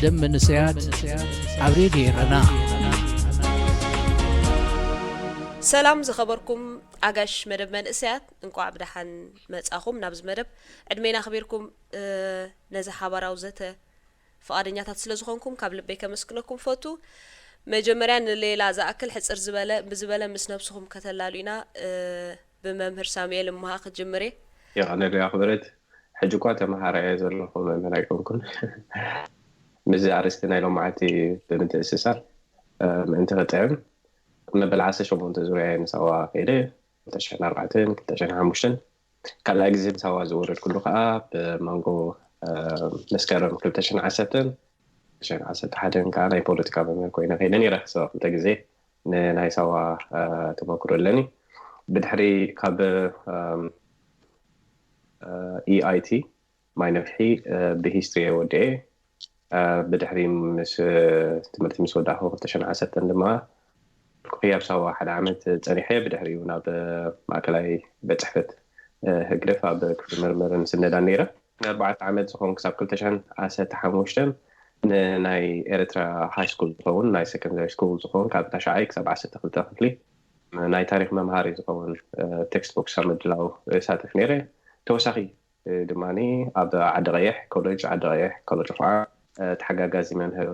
ደም መንእሰያት ኣብ ሬድዮ ኤረና። ሰላም ዝኸበርኩም ኣጋሽ መደብ መንእሰያት፣ እንቋዕ ብደሓን መጻኹም ናብዚ መደብ። ዕድሜና ኣኽቢርኩም ነዚ ሓባራዊ ዘተ ፍቓደኛታት ስለ ዝኾንኩም ካብ ልበይ ከመስግነኩም ፈቱ። መጀመርያ ንሌላ ዝኣክል ሕጽር ዝበለ ብዝበለ ምስ ነብስኹም ከተላሉና ብመምህር ሳሙኤል እምሃ ክጅምር እየ። የቐነለይ ኣኽብረት። ሕጂ እኳ ተመሃራይ እየ ዘለኹ፣ መምህር ኣይኮንኩን። ምስዚ ኣርእስቲ ናይ ሎማዓንቲ ብምትእስሳር ምእንቲ ክጥዕም መበል ዓሰርተ ሸሞንተ ዙርያ እየ ንሳዋ ከይደ። ክልተ ሽሕን ኣርባዕተን ክልተ ሽሕን ሓሙሽተን ካልኣይ ግዜ ንሳዋ ዝወረድኩሉ ከዓ ብመንጎ መስከረም ክልተ ሽሕን ዓሰርተን ክልተ ሽሕን ዓሰርተ ሓደን ከዓ ናይ ፖለቲካ መምህር ኮይነ ከይደ ነይረ። ክልተ ግዜ ንናይ ሳዋ ተመክሮ ኣለኒ። ብድሕሪ ካብ ኢኣይቲ ማይ ነፍሒ ብሂስትሪ ወዲኤ ብድሕሪ ምስ ትምህርቲ ምስ ወዳእኩ ክልተ ሽሕን ዓሰርተን ድማ ክያብ ሳዋ ሓደ ዓመት ፀኒሐ ብድሕሪኡ ናብ ማእከላይ ቤት ፅሕፈት ህግደፍ ኣብ ክፍሊ ምርምርን ስነዳን ነይረ። ንኣርባዕተ ዓመት ዝኸውን ክሳብ ክልተ ሽሕን ዓሰርተ ሓሙሽተን ንናይ ኤርትራ ሃይ ስኩል ዝኸውን ናይ ሰከንዳሪ ስኩል ዝኸውን ካብ ታሽዓይ ክሳብ ዓሰርተ ክልተ ክፍሊ ናይ ታሪክ መምሃሪ ዝኸውን ቴክስት ቡክስ ኣብ ምድላው እሳተፍ ነይረ። ተወሳኺ ድማ ኣብ ዓዲ ቀይሕ ኮሌጅ ዓዲ ቀይሕ ኮሌጅ ኹዓ ተሓጋጋዚ መምህር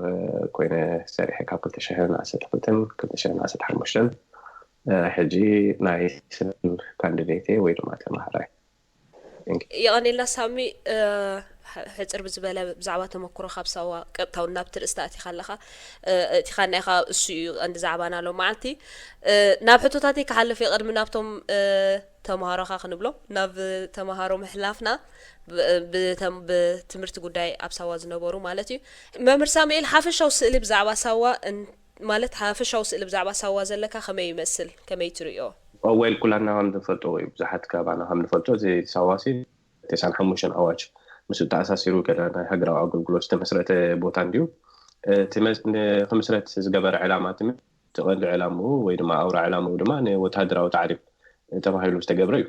ኮይነ ሰሪሐ ካብ ክልተ ሽሕን ዓሰርተ ክልተን ክልተ ሽሕን ዓሰርተ ሓሙሽተን ሕጂ ናይ ስም ካንዲዴት ወይ ድማ ተማሃራይ። የቐኔልና ሳሚ። ሕፅር ብዝበለ ብዛዕባ ተመክሮ ካብ ሳዋ ቀጥታውን ናብቲ ርእስታ እቲኻ ኣለኻ እቲኻ ናይኻ እሱ እዩ ቀንዲ ዛዕባና ሎ መዓልቲ። ናብ ሕቶታተይ ክሓልፍ የቐድሚ ናብቶም ተምሃሮኻ ክንብሎ ናብ ተምሃሮ ምሕላፍና ብትምህርቲ ጉዳይ ኣብ ሳዋ ዝነበሩ ማለት እዩ። መምህር ሳሙኤል ሓፈሻዊ ስእሊ ብዛዕባ ሳዋ ማለት ሓፈሻዊ ስእሊ ብዛዕባ ሳዋ ዘለካ ከመይ ይመስል? ከመይ ትርእዮ? ወይል ኩላትና ከም ንፈልጦ ወይ ብዙሓት ከባና ከም ንፈልጦ እዚ ሳዋሲ ተስዓን ሓሙሽተን ኣዋጅ ምስ ተኣሳሲሩ ገለ ናይ ሃገራዊ ኣገልግሎት ዝተመስረተ ቦታ እንድዩ። ክምስረት ዝገበረ ዕላማ ትምህርቲ ቀንዲ ዕላምኡ ወይ ድማ ኣውራ ዕላምኡ ድማ ንወተሃደራዊ ታዕሊም ተባሂሉ ዝተገብረ እዩ።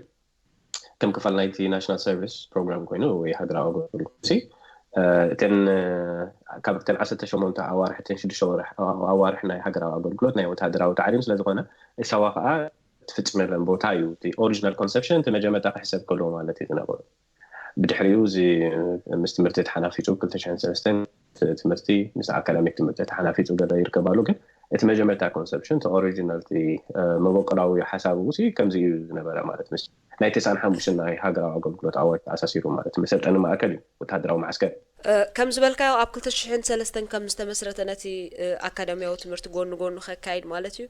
ከም ክፋል ናይቲ ናሽናል ሰርቪስ ፕሮግራም ኮይኑ ወይ ሃገራዊ ኣገልግሎት እተን ካብ እተን ዓሰርተ ሸሞንተ ኣዋርሕ እተን ሽዱሽተ ኣዋርሕ ናይ ሃገራዊ ኣገልግሎት ናይ ወተሃደራዊ ታዕሊም ስለዝኾነ እሳዋ ከዓ ትፍፅመለን ቦታ እዩ። እቲ ኦሪጂናል ኮንሰፕሽን እቲ መጀመርታ ክሕሰብ ከሎ ማለት እዩ ዝነበሩ። ብድሕሪኡ እዚ ምስ ትምህርቲ ተሓናፊፁ ክልተ ሽሕን ሰለስተን ትምህርቲ ምስ ኣካዳሚክ ትምህርቲ ተሓናፊፁ ገለ ይርከባሉ። ግን እቲ መጀመርታ ኮንሰፕሽን እቲ ኦሪጂናል እቲ መበቆላዊ ሓሳብ ውሲ ከምዚ እዩ ዝነበረ ማለት ምስ ናይ ተስዓን ሓሙሽተን ናይ ሃገራዊ ኣገልግሎት ኣዋጅ ተኣሳሲሩ ማለት መሰልጠኒ ማእከል እዩ ወተሃደራዊ ማዕስከር። ከም ዝበልካዮ ኣብ ክልተ ሽሕን ሰለስተን ከም ዝተመስረተ ነቲ ኣካዳሚያዊ ትምህርቲ ጎኒ ጎኑ ከካይድ ማለት እዩ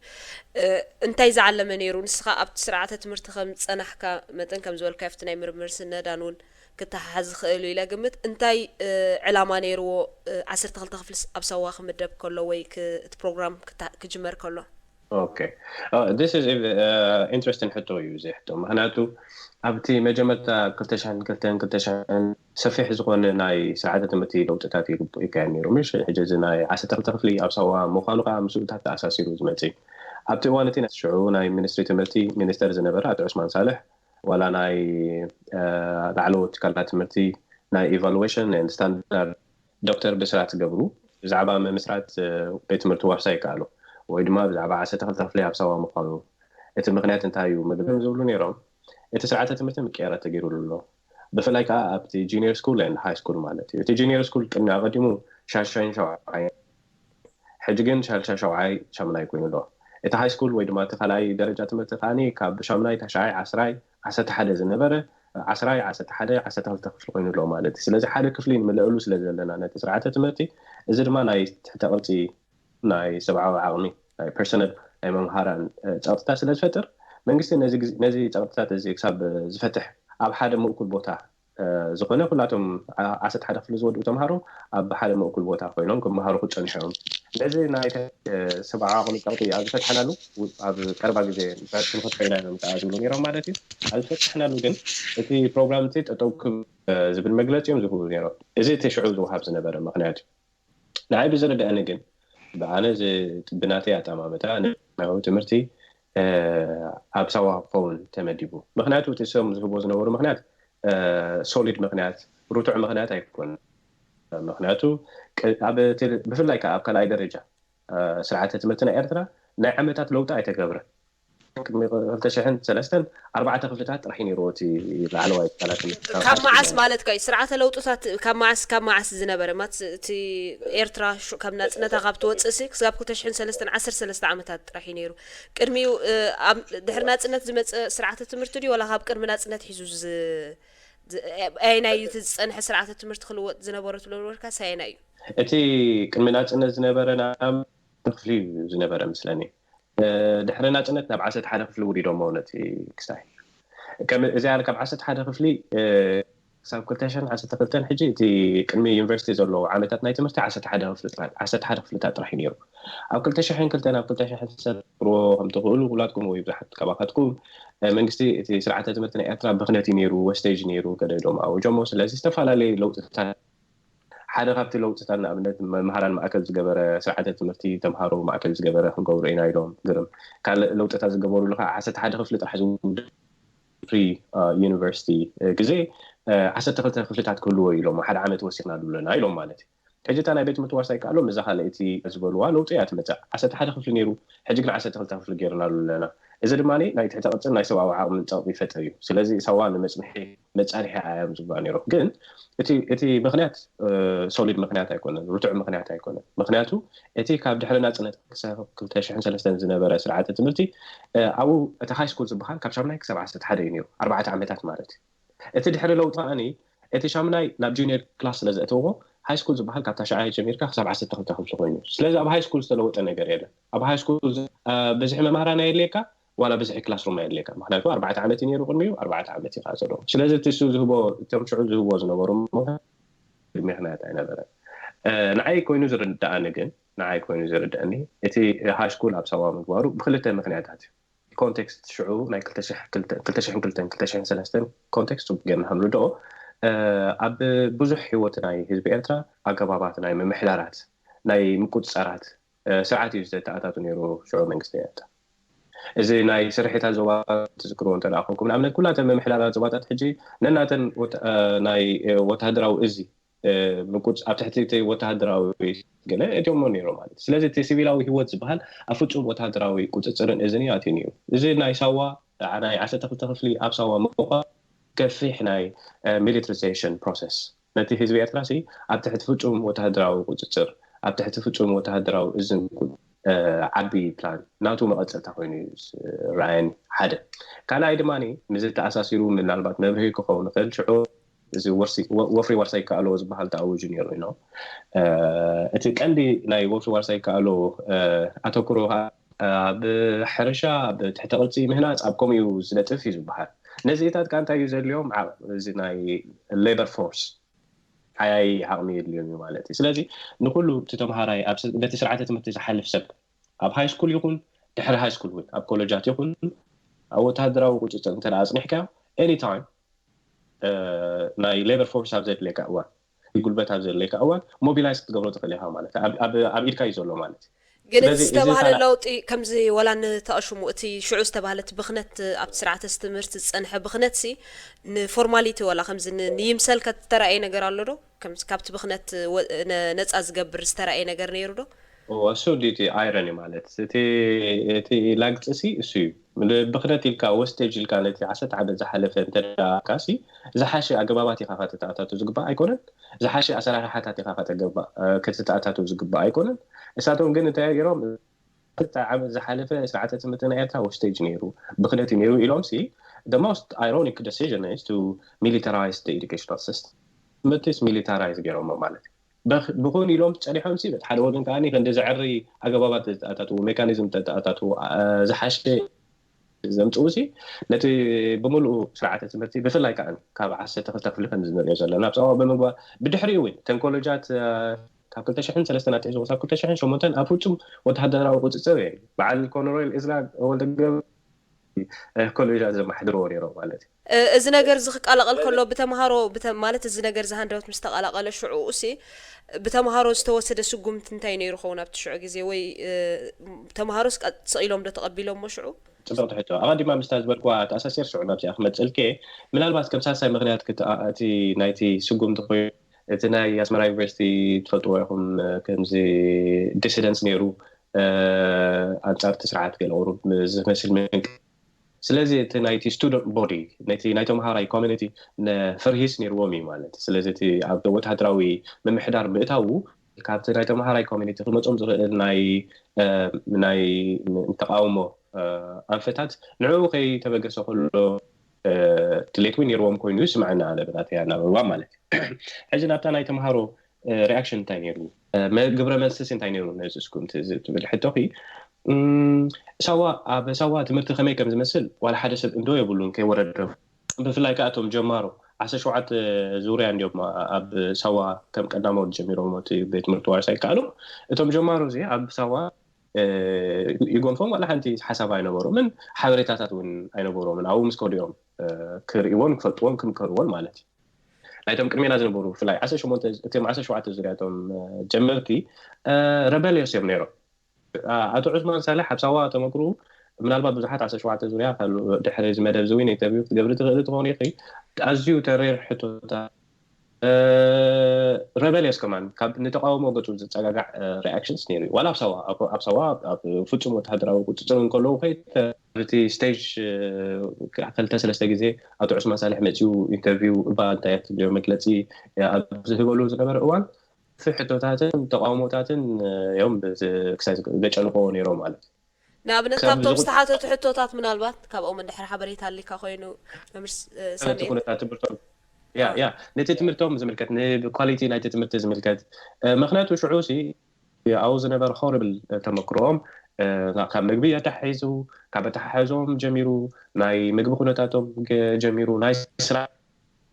እንታይ ዝዓለመ ነይሩ? ንስኻ ኣብቲ ስርዓተ ትምህርቲ ከም ዝጸናሕካ መጠን ከም ዝበልካዮ ኣብቲ ናይ ምርምር ስነዳን እውን ክተሓሓዝ ዝኽእል እዩ ኢለ ግምት። እንታይ ዕላማ ነይርዎ ዓሰርተ ክልተ ክፍሊ ኣብ ሳዋ ክምደብ ከሎ ወይ እቲ ፕሮግራም ክጅመር ከሎ? Okay. This is interesting ሕቶ እዩ እዚ ሕቶ። ምክንያቱ ኣብቲ መጀመርታ ክልተ ሽሕን ክልተን ክልተ ሽሕን ሰፊሕ ዝኾነ ናይ ስርዓተ ትምህርቲ ለውጥታት ይካየድ ነይሩ። ምሽ ሕጂ እዚ ናይ ዓሰርተ ክልተ ክፍሊ ኣብ ሳዋ ምዃኑ ከዓ ምስኡታት ተኣሳሲሩ ዝመፅእ ኣብቲ እዋን እቲ ሽዑ ናይ ሚኒስትሪ ትምህርቲ ሚኒስተር ዝነበረ ኣቶ ዑስማን ሳልሕ ዋላ ናይ ላዕለዎት ትካላት ትምህርቲ ናይ evaluation and standard ዶክተር ብስራት ገብሩ ብዛዕባ ምምስራት ቤት ትምህርቲ ዋርሳ ይከኣሉ ወይ ድማ ብዛዕባ ዓሰርተ ክልተ ክፍሊ ኣብ ሳዋ ምዃኑ እቲ ምክንያት እንታይ እዩ ምግብም ዝብሉ ነይሮም። እቲ ስርዓተ ትምህርቲ ምቅያራት ተገይሩሉ ኣሎ። ብፍላይ ከዓ ኣብቲ junior school and high school ማለት እዩ። እቲ junior school ቅድሚ ኣቐዲሙ ሻሻይን ሸውዓይ ሕጂ ግን ሻልሻ ሸውዓይ ሻምናይ ኮይኑ ኣሎ። እቲ ሃይ ስኩል ወይ ድማ እቲ ካልኣይ ደረጃ ትምህርቲ ከዓኒ ካብ ሻምናይ ታሽዓይ ዓስራይ ዓሰርተ ሓደ ዝነበረ ዓስራይ ዓሰርተ ሓደ ዓሰርተ ክልተ ክፍሊ ኮይኑ ኣሎ ማለት እዩ። ስለዚ ሓደ ክፍሊ ንምልእሉ ስለ ዘለና ነቲ ስርዓተ ትምህርቲ እዚ ድማ ናይ ትሕተ ቅርፂ ናይ ሰብዓዊ ዓቕሚ ናይ ፐርሰነል ናይ መምሃራን ፀቕጥታት ስለ ዝፈጥር መንግስቲ ነዚ ጸቕጥታት እዚ ክሳብ ዝፈትሕ ኣብ ሓደ ምእኩል ቦታ ዝኾነ ኩላቶም ዓሰርተ ሓደ ክፍሊ ዝወድኡ ተምሃሮ ኣብ ሓደ ምእኩል ቦታ ኮይኖም ክመሃሩ ክጸንሑ እዮም። ነዚ ናይ ሰብዓ ዓቕሚ ጸቕጢ ኣብ ዝፈትሐናሉ ኣብ ቀረባ ግዜ ክንፈትሖ ኢና እዮም ከዓ ዝብሉ ነይሮም ማለት እዩ። ኣብ ዝፈትሐናሉ ግን እቲ ፕሮግራም እቲ ጠጠው ክብ ዝብል መግለፂ እዮም ዝህቡ ነይሮም። እዚ እቲ ሽዑ ዝወሃብ ዝነበረ ምክንያት እዩ። ንዓይ ብዝርድኣኒ ግን ብኣነ ብናተይ ኣጠማምታ ንመንሃዊ ትምህርቲ ኣብ ሳዋ ክኸውን ተመዲቡ። ምክንያቱ እቲ እሶም ዝህብዎ ዝነበሩ ምክንያት ሶሊድ ምክንያት ርቱዕ ምክንያት ኣይኮነን። ምክንያቱ ቅ- ኣብ እቲ- ብፍላይ ከዓ ኣብ ካልኣይ ደረጃ እ፣ ስርዓተ ትምህርቲ ናይ ኤርትራ ናይ ዓመታት ለውጢ ኣይተገብረን። ቅድሚ ክልተ ሽሕን ሰለስተን ኣርባዕተ ክፍልታት ጥራሕ እዩ ነይርዎ እቲ ላዕለዋይ ትካላት ትምህርቲ። ካብ ካብ መዓስ ማለት ከ ስርዓተ ለውጥታት ካብ መዓስ ካብ መዓስ ዝነበረ ማለት እቲ ኤርትራ ሹ- ካብ ናጽነታ ካብ ትወፅእ ሲ ክሳብ ክልተ ሽሕን ሰለስተን ዓሰርተ ሰለስተ ዓመታት ጥራሕ እዩ ነይሩ። ቅድሚኡ እ፣ ኣብ ድሕሪ ናጽነት ዝመፀ ስርዓተ ትምህርቲ ድዩ ወላ ካብ ቅድሚ ናጽነት ሒዙ ዝ- ዝ- ኣየናይ እዩ እቲ ዝፀንሐ ስርዓተ ትምህርቲ ክልወጥ ዝነበሮ ትብሎ ነበርካ ኣየናይ እዩ? እቲ ቅድሚ ናጽነት ዝነበረ ናብ ክፍሊ እዩ ዝነበረ ምስለኒ። እ፣ ድሕሪ ናጽነት ናብ ዓሰርተ ሓደ ክፍሊ ውሪዶሞ ነቲ ክስታይ። ከም እዚኣ ካብ ዓሰርተ ሓደ ክፍሊ እ፣ ክሳብ ክልተ ሽሕን ዓሰርተ ክልተን ሕጂ እቲ ቅድሚ ዩኒቨርሲቲ ዘለዉ ዓመታት ናይ ትምህርቲ ዓሰርተ ሓደ ክፍሊ ጥራይ ዓሰርተ ሓደ ክፍልታት ጥራሕ እዩ ነይሩ። ኣብ ክልተ ሽሕን ክልተን ኣብ ክልተ ሽሕን ሰለስተን ክትገብርዎ ከም ትኽእሉ ኩላትኩም ወይ ብዙሓት ካባኻትኩም እ፣ መንግስቲ እቲ ስርዓተ ትምህርቲ ናይ ኤርትራ ብኽነት እዩ ነይሩ፣ ወስቴጅ ነይሩ ገለ ኢሎም ኣውጆሞ። ስለዚ ዝተፈላለዩ ለውጥታት ሓደ ካብቲ ለውጥታት ንኣብነት መምሃራን ማእከል ዝገበረ ስርዓተ ትምህርቲ ተምሃሮ ማእከል ዝገበረ ክንገብሮ ኢና ኢሎም ግርም ካልእ ለውጥታት ዝገበሩሉ ከዓ ዓሰርተ ሓደ ክፍሊ ጥራሕ ዝውድእ ፕሪ ዩኒቨርሲቲ ግዜ ዓሰርተ ክልተ ክፍልታት ክህልዎ ኢሎም ሓደ ዓመት ወሲኽናሉ ኣለና ኢሎም ማለት እዩ። ሕጂ እታ ናይ ቤት ትምህርቲ ዋርሳይ ከኣሎም እዛ ካልኣይቲ ዝበልዋ ለውጢ እያ ትመፅእ። ዓሰርተ ሓደ ክፍሊ ነይሩ፣ ሕጂ ግን ዓሰርተ ክልተ ክፍሊ ገይርናሉ ኣለና። እዚ ድማ ናይ ትሕተ ቅርፅን ናይ ሰብኣዊ ዓቕምን ፀቕጢ ይፈጥር እዩ። ስለዚ ሳዋ ንመፅንሒ መፃርሒ እዮም ዝብሉ ነይሮም። ግን እቲ እቲ ምኽንያት ሶሊድ ምኽንያት ኣይኮነን፣ ርቱዕ ምኽንያት ኣይኮነን። ምኽንያቱ እቲ ካብ ድሕሪ ናፅነት ክሳብ ክልተ ሽሕን ሰለስተን ዝነበረ ስርዓተ ትምህርቲ ኣብኡ እቲ ሃይ ስኩል ዝበሃል ካብ ሻምናይ ክሳብ ዓሰርተ ሓደ እዩ ነይሩ፣ ኣርባዕተ ዓመታት ማለት እዩ። እቲ ድሕሪ ለውጢ ከዓኒ እቲ ሻምናይ ናብ ጁኒየር ክላስ ስለ ዘእተውዎ ሃይ ስኩል ዝበሃል ካብ ታሽዓይ ጀሚርካ ክሳብ ዓሰርተ ክልተ ክፍሊ ኮይኑ እዩ። ስለዚ ኣብ ሃይ ስኩል ዝተለወጠ ነገር የለን። ኣብ ሃይ ስኩል በዝሒ መምሃራን ኣየድልየካ ዋላ ብዝሒ ክላስሩም ኣየድልየካ። ምክንያቱ ኣርባዕተ ዓመት እዩ ነይሩ ቅድሚኡ፣ ኣርባዕተ ዓመት እዩ ከዓ ዘሎ። ስለዚ እቲ እሱ ዝህቦ እቶም ሽዑ ዝህቦ ዝነበሩ ምክንያት ኣይነበረን። ንዓይ ኮይኑ ዝርዳእኒ ግን ንዓይ ኮይኑ ዝርዳእኒ እቲ ሃይ ስኩል ኣብ ሳዋ ምግባሩ ብክልተ ምክንያታት እዩ። ኮንቴክስት ሽዑ ናይ ክልተ ሽሕን ክልተን ክልተ ሽሕን ሰለስተን ኮንቴክስት ፅቡቅ ጌርና ከም ንርድኦ ኣብ ብዙሕ ህይወት ናይ ህዝቢ ኤርትራ ኣገባባት ናይ ምምሕዳራት ናይ ምቁፅፃራት ስርዓት እዩ ዝተኣታቱ ነይሩ ሽዑ መንግስቲ ኤርትራ። እዚ ናይ ስርሒታት ዞባ ትዝክርዎ እንተ ደኣ ኮንኩም ንኣብነት ኩላተን ምምሕዳራት ዞባታት ሕጂ ነናተን ናይ ወታሃደራዊ እዚ ምቁፅ ኣብ ትሕቲ እቲ ወታሃደራዊ ገለ እትዮሞ ነይሮም ማለት እዩ። ስለዚ እቲ ሲቪላዊ ህይወት ዝበሃል ኣብ ፍጹም ወታሃደራዊ ቁፅፅርን እዝን እዩ ኣትዩ ነይሩ። እዚ ናይ ሳዋ ናይ ዓሰርተ ክልተ ክፍሊ ኣብ ሳዋ ምቋ ገፊሕ ናይ ሚሊትሪዜሽን ፕሮሰስ ነቲ ህዝቢ ኤርትራ ሲ ኣብ ትሕቲ ፍጹም ወታሃደራዊ ቁፅፅር ኣብ ትሕቲ ፍጹም ወታሃደራዊ እዝን ዓቢ ፕላን ናቱ መቐፀልታ ኮይኑ እዩ ዝረኣየኒ ሓደ። ካልኣይ ድማ ምዚ ተኣሳሲሩ ምናልባት መብርሂ ክኸውን ይኽእል ሽዑ እዚ ወፍሪ ዋርሳይ ይከኣሎ ዝበሃል ተኣዊጁ ነይሩ ኢኖ እቲ ቀንዲ ናይ ወፍሪ ዋርሳይ ይከኣሎ ኣተኩሮ ኣብ ሕርሻ ኣብ ትሕተ ቅርፂ ምህናፅ ኣብ ከምኡ እዩ ዝነጥፍ እዩ ዝበሃል። ነዚኢታት ከዓ እንታይ እዩ ዘድልዮም እዚ ናይ ሌበር ፎርስ ሓያይ ዓቕሚ የድልዮም እዩ ማለት እዩ። ስለዚ ንኩሉ እቲ ተምሃራይ በቲ ስርዓተ ትምህርቲ ዝሓልፍ ሰብ ኣብ ሃይ ስኩል ይኹን ድሕሪ ሃይ ስኩል እውን ኣብ ኮለጃት ይኹን ኣብ ወታሃደራዊ ቁፅፅር እንተ ኣፅኒሕካዮ ኤኒ ታይም ናይ ሌበር ፎርስ ኣብ ዘድልየካ እዋን ጉልበት ኣብ ዘድልየካ እዋን ሞቢላይዝ ክትገብሮ ትኽእል ኢኻ ማለት ኣብ ኢድካ እዩ ዘሎ ማለት እዩ። ግን እቲ ዝተባህለ ለውጢ ከምዚ ወላ ንተኣሽሙ እቲ ሽዑ ዝተባህለ እቲ ብኽነት ኣብቲ ስርዓተ ትምህርቲ ዝፀንሐ ብኽነት ሲ ንፎርማሊቲ ወላ ከምዚ ንይምሰል ከተረኣየ ነገር ኣሎ ዶ? ከምዚ ካብቲ ብኽነት ነፃ ዝገብር ዝተረኣየ ነገር ነይሩ ዶ? እሱ እንዲ እቲ ኣይረኒ ማለት እቲ እቲ ላግፂ ሲ እሱ እዩ። ብኽነት ኢልካ ወስቴጅ ኢልካ ነቲ ዓሰርተ ዓመት ዝሓለፈ እንተደኣካ ሲ ዝሓሸ ኣገባባት ኢኻ ከተተኣታቱ ዝግባእ ኣይኮነን። ዝሓሸ ኣሰራርሓታት ኢኻ ከተገባእ ከተተኣታቱ ዝግባእ ኣይኮነን። እሳቶም ግን እንታይ ገይሮም ክልተ ዓመት ዝሓለፈ ስርዓተ ትምህርቲ ናይ ኤርትራ ወስቴጅ ነይሩ ብኽነት እዩ ነይሩ ኢሎም ሲ the most ironic decision is to militarize the educational system ትምህርቲስ ሚሊታራይዝ ገይሮሞ ማለት እዩ። ብኹን ኢሎም ጸኒሖም ሲ በቲ ሓደ ወገን ከዓ ከንዲ ዘዕሪ ኣገባባት ተተኣታትዎ ሜካኒዝም ተተኣታትዎ ዝሓሸ ዘምፅኡ ሲ ነቲ ብምሉኡ ስርዓተ ትምህርቲ ብፍላይ ከዓ ካብ ዓሰርተ ክልተ ክፍሊ ከም ዝንሪኦ ዘለና ናብ ፀባ ብምግባር ብድሕሪኡ እውን ተንኮሎጃት ካብ ክልተ ሽሕን ሰለስተን ኣትሒዙ ክሳብ ክልተ ሽሕን ሸሞንተን ኣብ ፍጹም ወተሃደራዊ ቁፅፅር እየ በዓል ኮሎኔል እዝራ ወልደገብር ኮሌጃት ዘማሕድርዎ ነይሮም ማለት እዩ። እዚ ነገር እዚ ክቀላቀል ከሎ ብተምሃሮ ማለት እዚ ነገር እዚ ሃንደበት ምስ ተቀላቀለ ሽዑ ሲ ብተምሃሮ ዝተወሰደ ስጉምቲ እንታይ ነይሩ ኸውን ኣብቲ ሽዑ ግዜ ወይ ተምሃሮስ ስቕ ኢሎም ዶ ተቐቢሎሞ ሽዑ? ፅብቕቲ ሕቶ። ኣቐዲማ ምስታ ዝበልክዋ ተኣሳሲር ሽዑ ናብዚኣ ክመፅእልኪ ምናልባት ከም ሳልሳይ ምክንያት እቲ ናይቲ ስጉምቲ ኮይኑ እቲ ናይ ኣስመራ ዩኒቨርሲቲ ትፈልጥዎ ኢኹም፣ ከምዚ ዲሲደንስ ነይሩ፣ ኣንጻር እቲ ስርዓት ገለ ቁሩብ ዝመስል ምንቅ ስለዚ እቲ ናይቲ ስቱደንት ቦዲ ነቲ ናይ ተምሃራይ ኮሚኒቲ ፍርሂስ ነይርዎም እዩ ማለት። ስለዚ እቲ ኣብ ወተሃደራዊ ምምሕዳር ምእታዉ ካብቲ ናይ ተምሃራይ ኮሚኒቲ ክመጾም ዝኽእል ናይ ናይ ተቃውሞ ኣንፈታት ንዕኡ ከይተበገሰ ከሎ ድሌት እውን ነይርዎም ኮይኑ ይስምዐና ኣነ ብናተይ ኣናብባ ማለት እዩ። ሕጂ ናብታ ናይ ተምሃሮ ሪኣክሽን እንታይ ነይሩ? ግብረ መልስስ እንታይ ነይሩ ነዚ እስኩም ትብል ሕቶኺ? ሳዋ ኣብ ሳዋ ትምህርቲ ከመይ ከም ዝመስል ዋላ ሓደ ሰብ እንዶ የብሉን ከይወረዶም። ብፍላይ ከዓ እቶም ጀማሮ ዓሰርተ ሸውዓተ ዙርያ እንዲዮም ኣብ ሳዋ ከም ቀዳሞት ጀሚሮም እቲ ቤት ትምህርቲ ዋርሳ ይከኣሉ። እቶም ጀማሮ እዚ ኣብ ሳዋ ይጎንፎም ዋላ ሓንቲ ሓሳብ ኣይነበሮምን፣ ሓበሬታታት እውን ኣይነበሮምን። ኣብኡ ምስ ከዱ እዮም ክርእይዎን ክፈልጥዎን ክምከርዎን ማለት እዩ። ናይቶም ቅድሜና ዝነበሩ ብፍላይ ዓሰርተ ሸሞንተ እቶም ዓሰርተ ሸውዓተ ዙርያ እቶም ጀመርቲ ረበልዮስ እዮም ነይሮም። ኣቶ ዑስማን ሳልሕ ኣብ ሳዋ ተመክሩ ምናልባት ብዙሓት ዓሰርተ ሸውዓተ ዙርያ ድሕሪ እዚ መደብ ዝዊ ኢንተርቪው ክትገብሪ ትኽእሊ ትኾኒ ኢኺ። ኣዝዩ ተሪር ሕቶታት ረበልዮስ ከማን ካብ ንተቃውሞ ገጹ ዝጸጋጋዕ ሪኣክሽንስ ነይሩ እዩ። ዋላ ኣብ ሳዋ ኣብ ሳዋ ኣብ ፍጹም ወተሃደራዊ ቁጽጽር እንከለዉ ከይተ እቲ ስቴጅ ክልተ ሰለስተ ግዜ ኣቶ ዑስማን ሳልሕ መጺኡ ኢንተርቪው እባ እንታይ ትብልዮ መግለጺ ኣብ ዝህበሉ ዝነበረ እዋን እቲ ሕቶታትን ተቃውሞታትን እዮም ክሳይ ዘጨንቆ ነይሮም ማለት እዩ። ንኣብነት ካብቶም ዝተሓተቱ ሕቶታት ምናልባት ካብኦም እንድሕር ሓበሬታ ኣሊካ ኮይኑ መምህር ሰሜን ኩነታት ትምህርቶም ያ ያ ነቲ ትምህርቶም ዝምልከት ንኳሊቲ ናይቲ ትምህርቲ ዝምልከት ምክንያቱ ሽዑ ሲ ኣብኡ ዝነበረ ሆሪብል ተመክሮኦም ካብ ምግቢ ኣተሓሒዙ ካብ ኣተሓሕዞም ጀሚሩ ናይ ምግቢ ኩነታቶም ጀሚሩ ናይ ስራ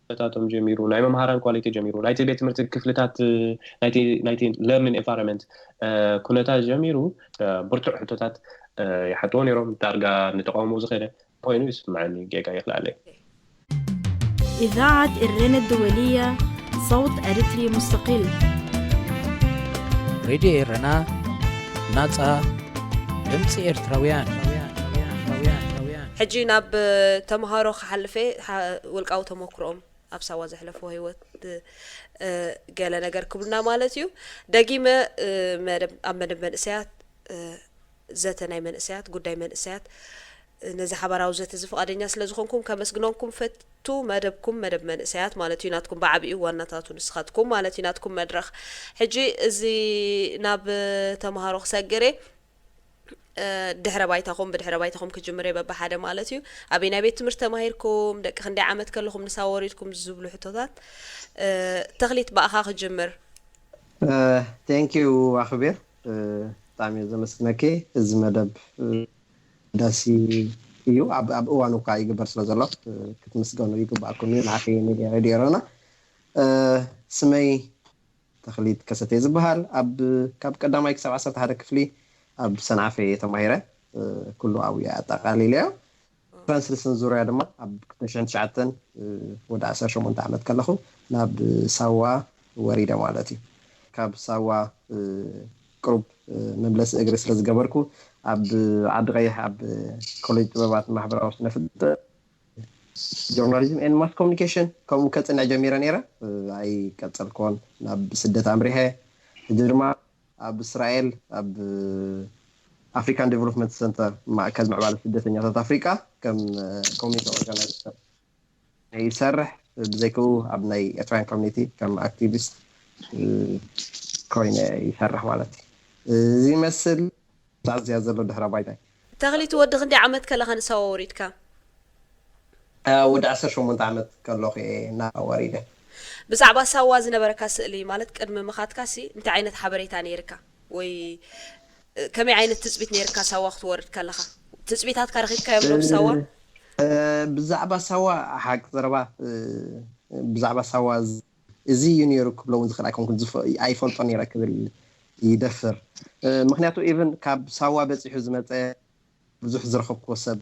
ኩነታቶም ጀሚሩ ናይ መምሃራን ኳሊቲ ጀሚሩ ናይቲ ቤት ትምህርቲ ክፍልታት ናይቲ learning environment ኩነታት ጀሚሩ ብርቱዕ ሕቶታት ይሓትዎ ነይሮም። ዳርጋ ንተቃውሞ ዝኸደ ኮይኑ ይስምዓኒ ጌጋ ይኽልኣለይ። إذاعة إرنا الدولية، صوت أريتري مستقل. ሬድዮ ኤረና ናጻ ድምጺ ኤርትራውያን። ሕጂ ናብ ተምሃሮ ክሓልፈ ውልቃዊ ተመክሮኦም ኣብ ሳዋ ዘሕለፍዎ ህይወት ገለ ነገር ክብሉና ማለት እዩ። ደጊመ ኣብ መደብ መንእሰያት ዘተ ናይ መንእሰያት ጉዳይ መንእሰያት ነዚ ሓባራዊ ዘተ እዚ ፍቓደኛ ስለ ዝኾንኩም ከመስግነኩም ፈቱ። መደብኩም መደብ መንእሰያት ማለት እዩ ናትኩም ብዓቢኡ ዋናታቱ ንስኻትኩም ማለት እዩ ናትኩም መድረኽ። ሕጂ እዚ ናብ ተምሃሮ ክሰግር እየ። ድሕረ ባይታኹም ብድሕረ ባይታኹም ክጅምር እየ በብሓደ ማለት እዩ። ኣበይ ናይ ቤት ትምህርቲ ተማሂርኩም ደቂ ክንደይ ዓመት ከለኹም ንሳ ወሪድኩም ዝብሉ ሕቶታት። ተኽሊት ብኣኻ ክጅምር። Thank you ኣኽቢር ብጣዕሚ እየ ዘመስግነኪ። እዚ መደብ ዳሲ እዩ ኣብ እዋኑ እኳ ይግበር ስለ ዘሎ ክትምስገኑ ይግባኣኩም እዩ። ንዓኺ ሬድዮ ኤረና ስመይ ተኽሊት ከሰተ ዝበሃል ኣብ ካብ ቀዳማይ ክሳብ ዓሰርተ ሓደ ክፍሊ ኣብ ሰንዓፈ እየ ተማሂረ። ኩሉ ኣብኡ እየ ኣጠቓሊለዮ። ትራንስሌሽን ዙርያ ድማ ኣብ ክልተ ሽሕን ትሽዓተን ወዲ ዓሰርተ ሸሞንተ ዓመት ከለኹ ናብ ሳዋ ወሪደ ማለት እዩ። ካብ ሳዋ ቅሩብ መምለሲ እግሪ ስለ ዝገበርኩ ኣብ ዓዲ ቀይሕ ኣብ ኮሌጅ ጥበባት ማሕበራዊ ስነ ፍልጠት journalism and mass communication ከምኡ ከፅንዕ ጀሚረ ነይረ። ኣይቀፀልኩዎን ናብ ስደት ኣምሪሐ። ሕጂ ድማ ኣብ እስራኤል ኣብ ኣፍሪካን ዴቨሎፕመንት ሰንተር ማእከል ምዕባለ ስደተኛታት ኣፍሪቃ ከም ኮሚኒቲ ኦርጋናይዘር ይሰርሕ። ብዘይክኡ ኣብ ናይ ኤርትራውያን ኮሚኒቲ ከም ኣክቲቪስት ኮይነ ይሰርሕ ማለት እዩ። እዚ ይመስል ዛዝያ ዘሎ ድሕረ ባይታይ። ተኽሊት ወዲ ክንደይ ዓመት ከለኻ ንሳዋ ወሪድካ? ወዲ ዓሰርተ ሸሞንተ ዓመት ከለኹ እየ ናብ ወሪደ። ብዛዕባ ሳዋ ዝነበረካ ስእሊ ማለት ቅድሚ ምኻድካ ሲ እንታይ ዓይነት ሓበሬታ ነይርካ ወይ ከመይ ዓይነት ትፅቢት ነይርካ ሳዋ ክትወርድ ከለኻ? ትፅቢታትካ ረኺብካዮም ዶ ብሳዋ? ብዛዕባ ሳዋ ሓቂ ዘረባ ብዛዕባ ሳዋ እዚ እዩ ነይሩ ክብሎ እውን ዝኽእል ኣይኮንኩን። ኣይፈልጦ ነይረ ክብል ይደፍር። ምክንያቱ ኢቭን ካብ ሳዋ በፂሑ ዝመፀ ብዙሕ ዝረኸብኩዎ ሰብ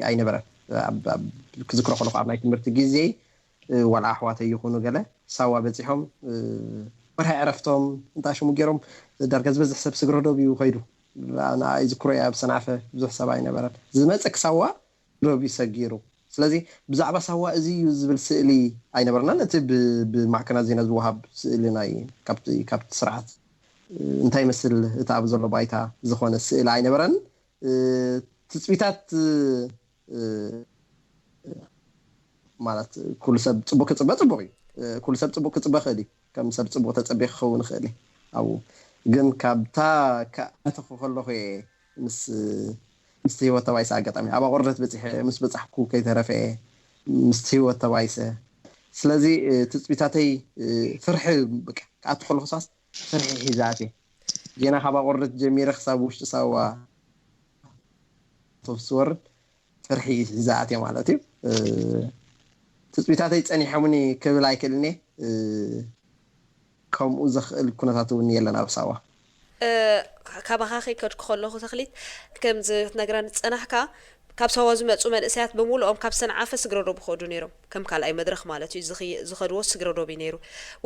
ኣይነበረን። ክዝክሮ ከለኹ ኣብ ናይ ትምህርቲ ግዜ ዋላ ኣሕዋተይ ይኹኑ ገለ ሳዋ በፂሖም ወርሒ ዕረፍቶም እንታይ ሽሙ ገይሮም ዳርጋ ዝበዝሕ ሰብ ስግረ ዶብ እዩ ከይዱ። ንኣ ይዝክሮ እየ ኣብ ሰንዓፈ ብዙሕ ሰብ ኣይነበረን። ዝመፀ ክሳዋ ዶብ እዩ ሰጊሩ። ስለዚ ብዛዕባ ሳዋ እዚ እዩ ዝብል ስእሊ ኣይነበረናን። እቲ ብ- ብማዕከናት ዜና ዝወሃብ ስእሊ ናይ ካብቲ ካብቲ ስርዓት እንታይ ይመስል እቲ ኣብ ዘሎ ባይታ ዝኾነ ስእሊ ኣይነበረን። ትፅቢታት ማለት ኩሉ ሰብ ፅቡቅ ክፅበ ፅቡቅ እዩ። ኩሉ ሰብ ፅቡቅ ክፅበ ክእል እዩ። ከም ሰብ ፅቡቅ ተፀቢየ ክኸውን ይኽእል እዩ። ኣብኡ ግን ካብታ ክኣተኹ ከለኹ እየ ምስ ምስቲ ህይወት ተባይሰ። ኣጋጣሚ ኣብ ኣቑርደት በፂሐ ምስ በፃሕኩ ከይተረፈ እየ ምስቲ ህይወት ተባይሰ። ስለዚ ትፅቢታተይ ፍርሒ፣ በቃ ክኣቱ ከለኹ ሳስ ፍርሒ ሒዛት እየ። ጌና ካብ ኣቑርደት ጀሚረ ክሳብ ውሽጢ ሳዋ ኣውቶቡስ ዝወርድ ፍርሒ ሒዛት እየ ማለት እዩ። ትፅቢታተይ ፀኒሖምኒ ክብል ኣይክእልን እየ። ከምኡ ዘኽእል ኩነታት እውን የለን ኣብ ሳዋ። ካባኻ ከይከድኩ ከለኹ ተኽሊት፣ ከምዚ ክትነግረኒ ዝጸናሕካ፣ ካብ ሳዋ ዝመጹ መንእሰያት ብምሉኦም ካብ ሰንዓፈ ስግረዶብ ይኸዱ ነይሮም። ከም ካልኣይ መድረኽ ማለት እዩ። ዝኸድዎ ስግረዶብ እዩ ነይሩ።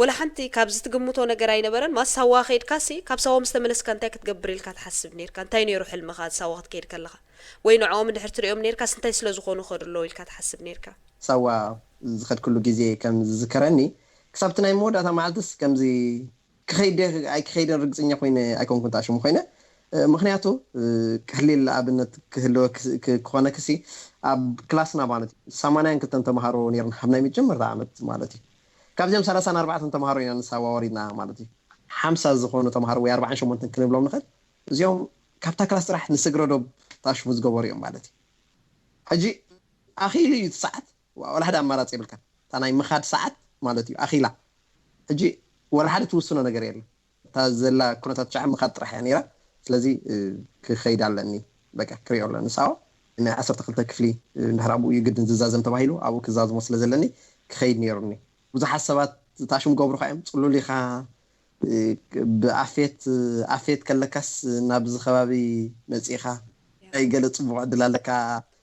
ወላ ሓንቲ ካብዚ ትግምቶ ነገር ኣይነበረን። ማስ ሳዋ ከይድካሲ፣ ካብ ሳዋ ምስ ተመለስካ እንታይ ክትገብር ኢልካ ትሓስብ ነይርካ? እንታይ ነይሩ ሕልምኻ ሳዋ ክትከይድ ከለኻ? ወይ ንዕኦም እንድሕር ትሪኦም ነይርካስ እንታይ ስለ ዝኾኑ ይኸዱ ኣለዉ ኢልካ ትሓስብ ነይርካ? ሳዋ ዝኸድክሉ ግዜ ከም ዝዝከረኒ፣ ክሳብቲ ናይ መወዳእታ መዓልትስ ከምዚ ክኸይድ ድየ ኣይክኸይድን ርግፅኛ ኮይነ ኣይኮንኩን። ታሽሙ ኮይነ ምክንያቱ ክህሊል ኣብነት ክህልወ ክኾነ ክሲ ኣብ ክላስና ማለት እዩ ሰማንያን ክልተን ተምሃሮ ነርና ካብ ናይ መጀመርታ ዓመት ማለት እዩ። ካብዚኦም ሰላሳን ኣርባዕተን ተምሃሮ ኢና ንሳዋ ወሪድና ማለት እዩ። ሓምሳ ዝኾኑ ተምሃሮ ወይ ኣርባዓን ሸሞንተን ክንብሎም ንኽእል። እዚኦም ካብታ ክላስ ጥራሕ ንስግረ ዶብ ታሽሙ ዝገበሩ እዮም ማለት እዩ። ሕጂ ኣኺሉ እዩ እቲ ሰዓት፣ ዋላ ሓደ ኣማራፂ የብልካ። እታ ናይ ምኻድ ሰዓት ማለት እዩ ኣኺላ። ሕጂ ዋላ ሓደ ትውስኖ ነገር የለ። እታ ዘላ ኩነታት ሻዕ ምኻድ ጥራሕ እያ ነይራ። ስለዚ ክኸይድ ኣለኒ፣ በቃ ክሪኦ ኣለኒ። ሳዋ ናይ ዓሰርተ ክልተ ክፍሊ እንድሕር ኣብኡ እዩ ግድን ዝዛዘም ተባሂሉ ኣብኡ ክዛዝሞ ስለ ዘለኒ ክኸይድ ነይሩኒ። ብዙሓት ሰባት ታሽሙ ገብሩኻ እዮም። ፅሉል ኢኻ፣ ብኣፌት ኣፌት ከለካስ ናብዚ ከባቢ መፂኻ ናይ ገለ ፅቡቅ ዕድል ኣለካ።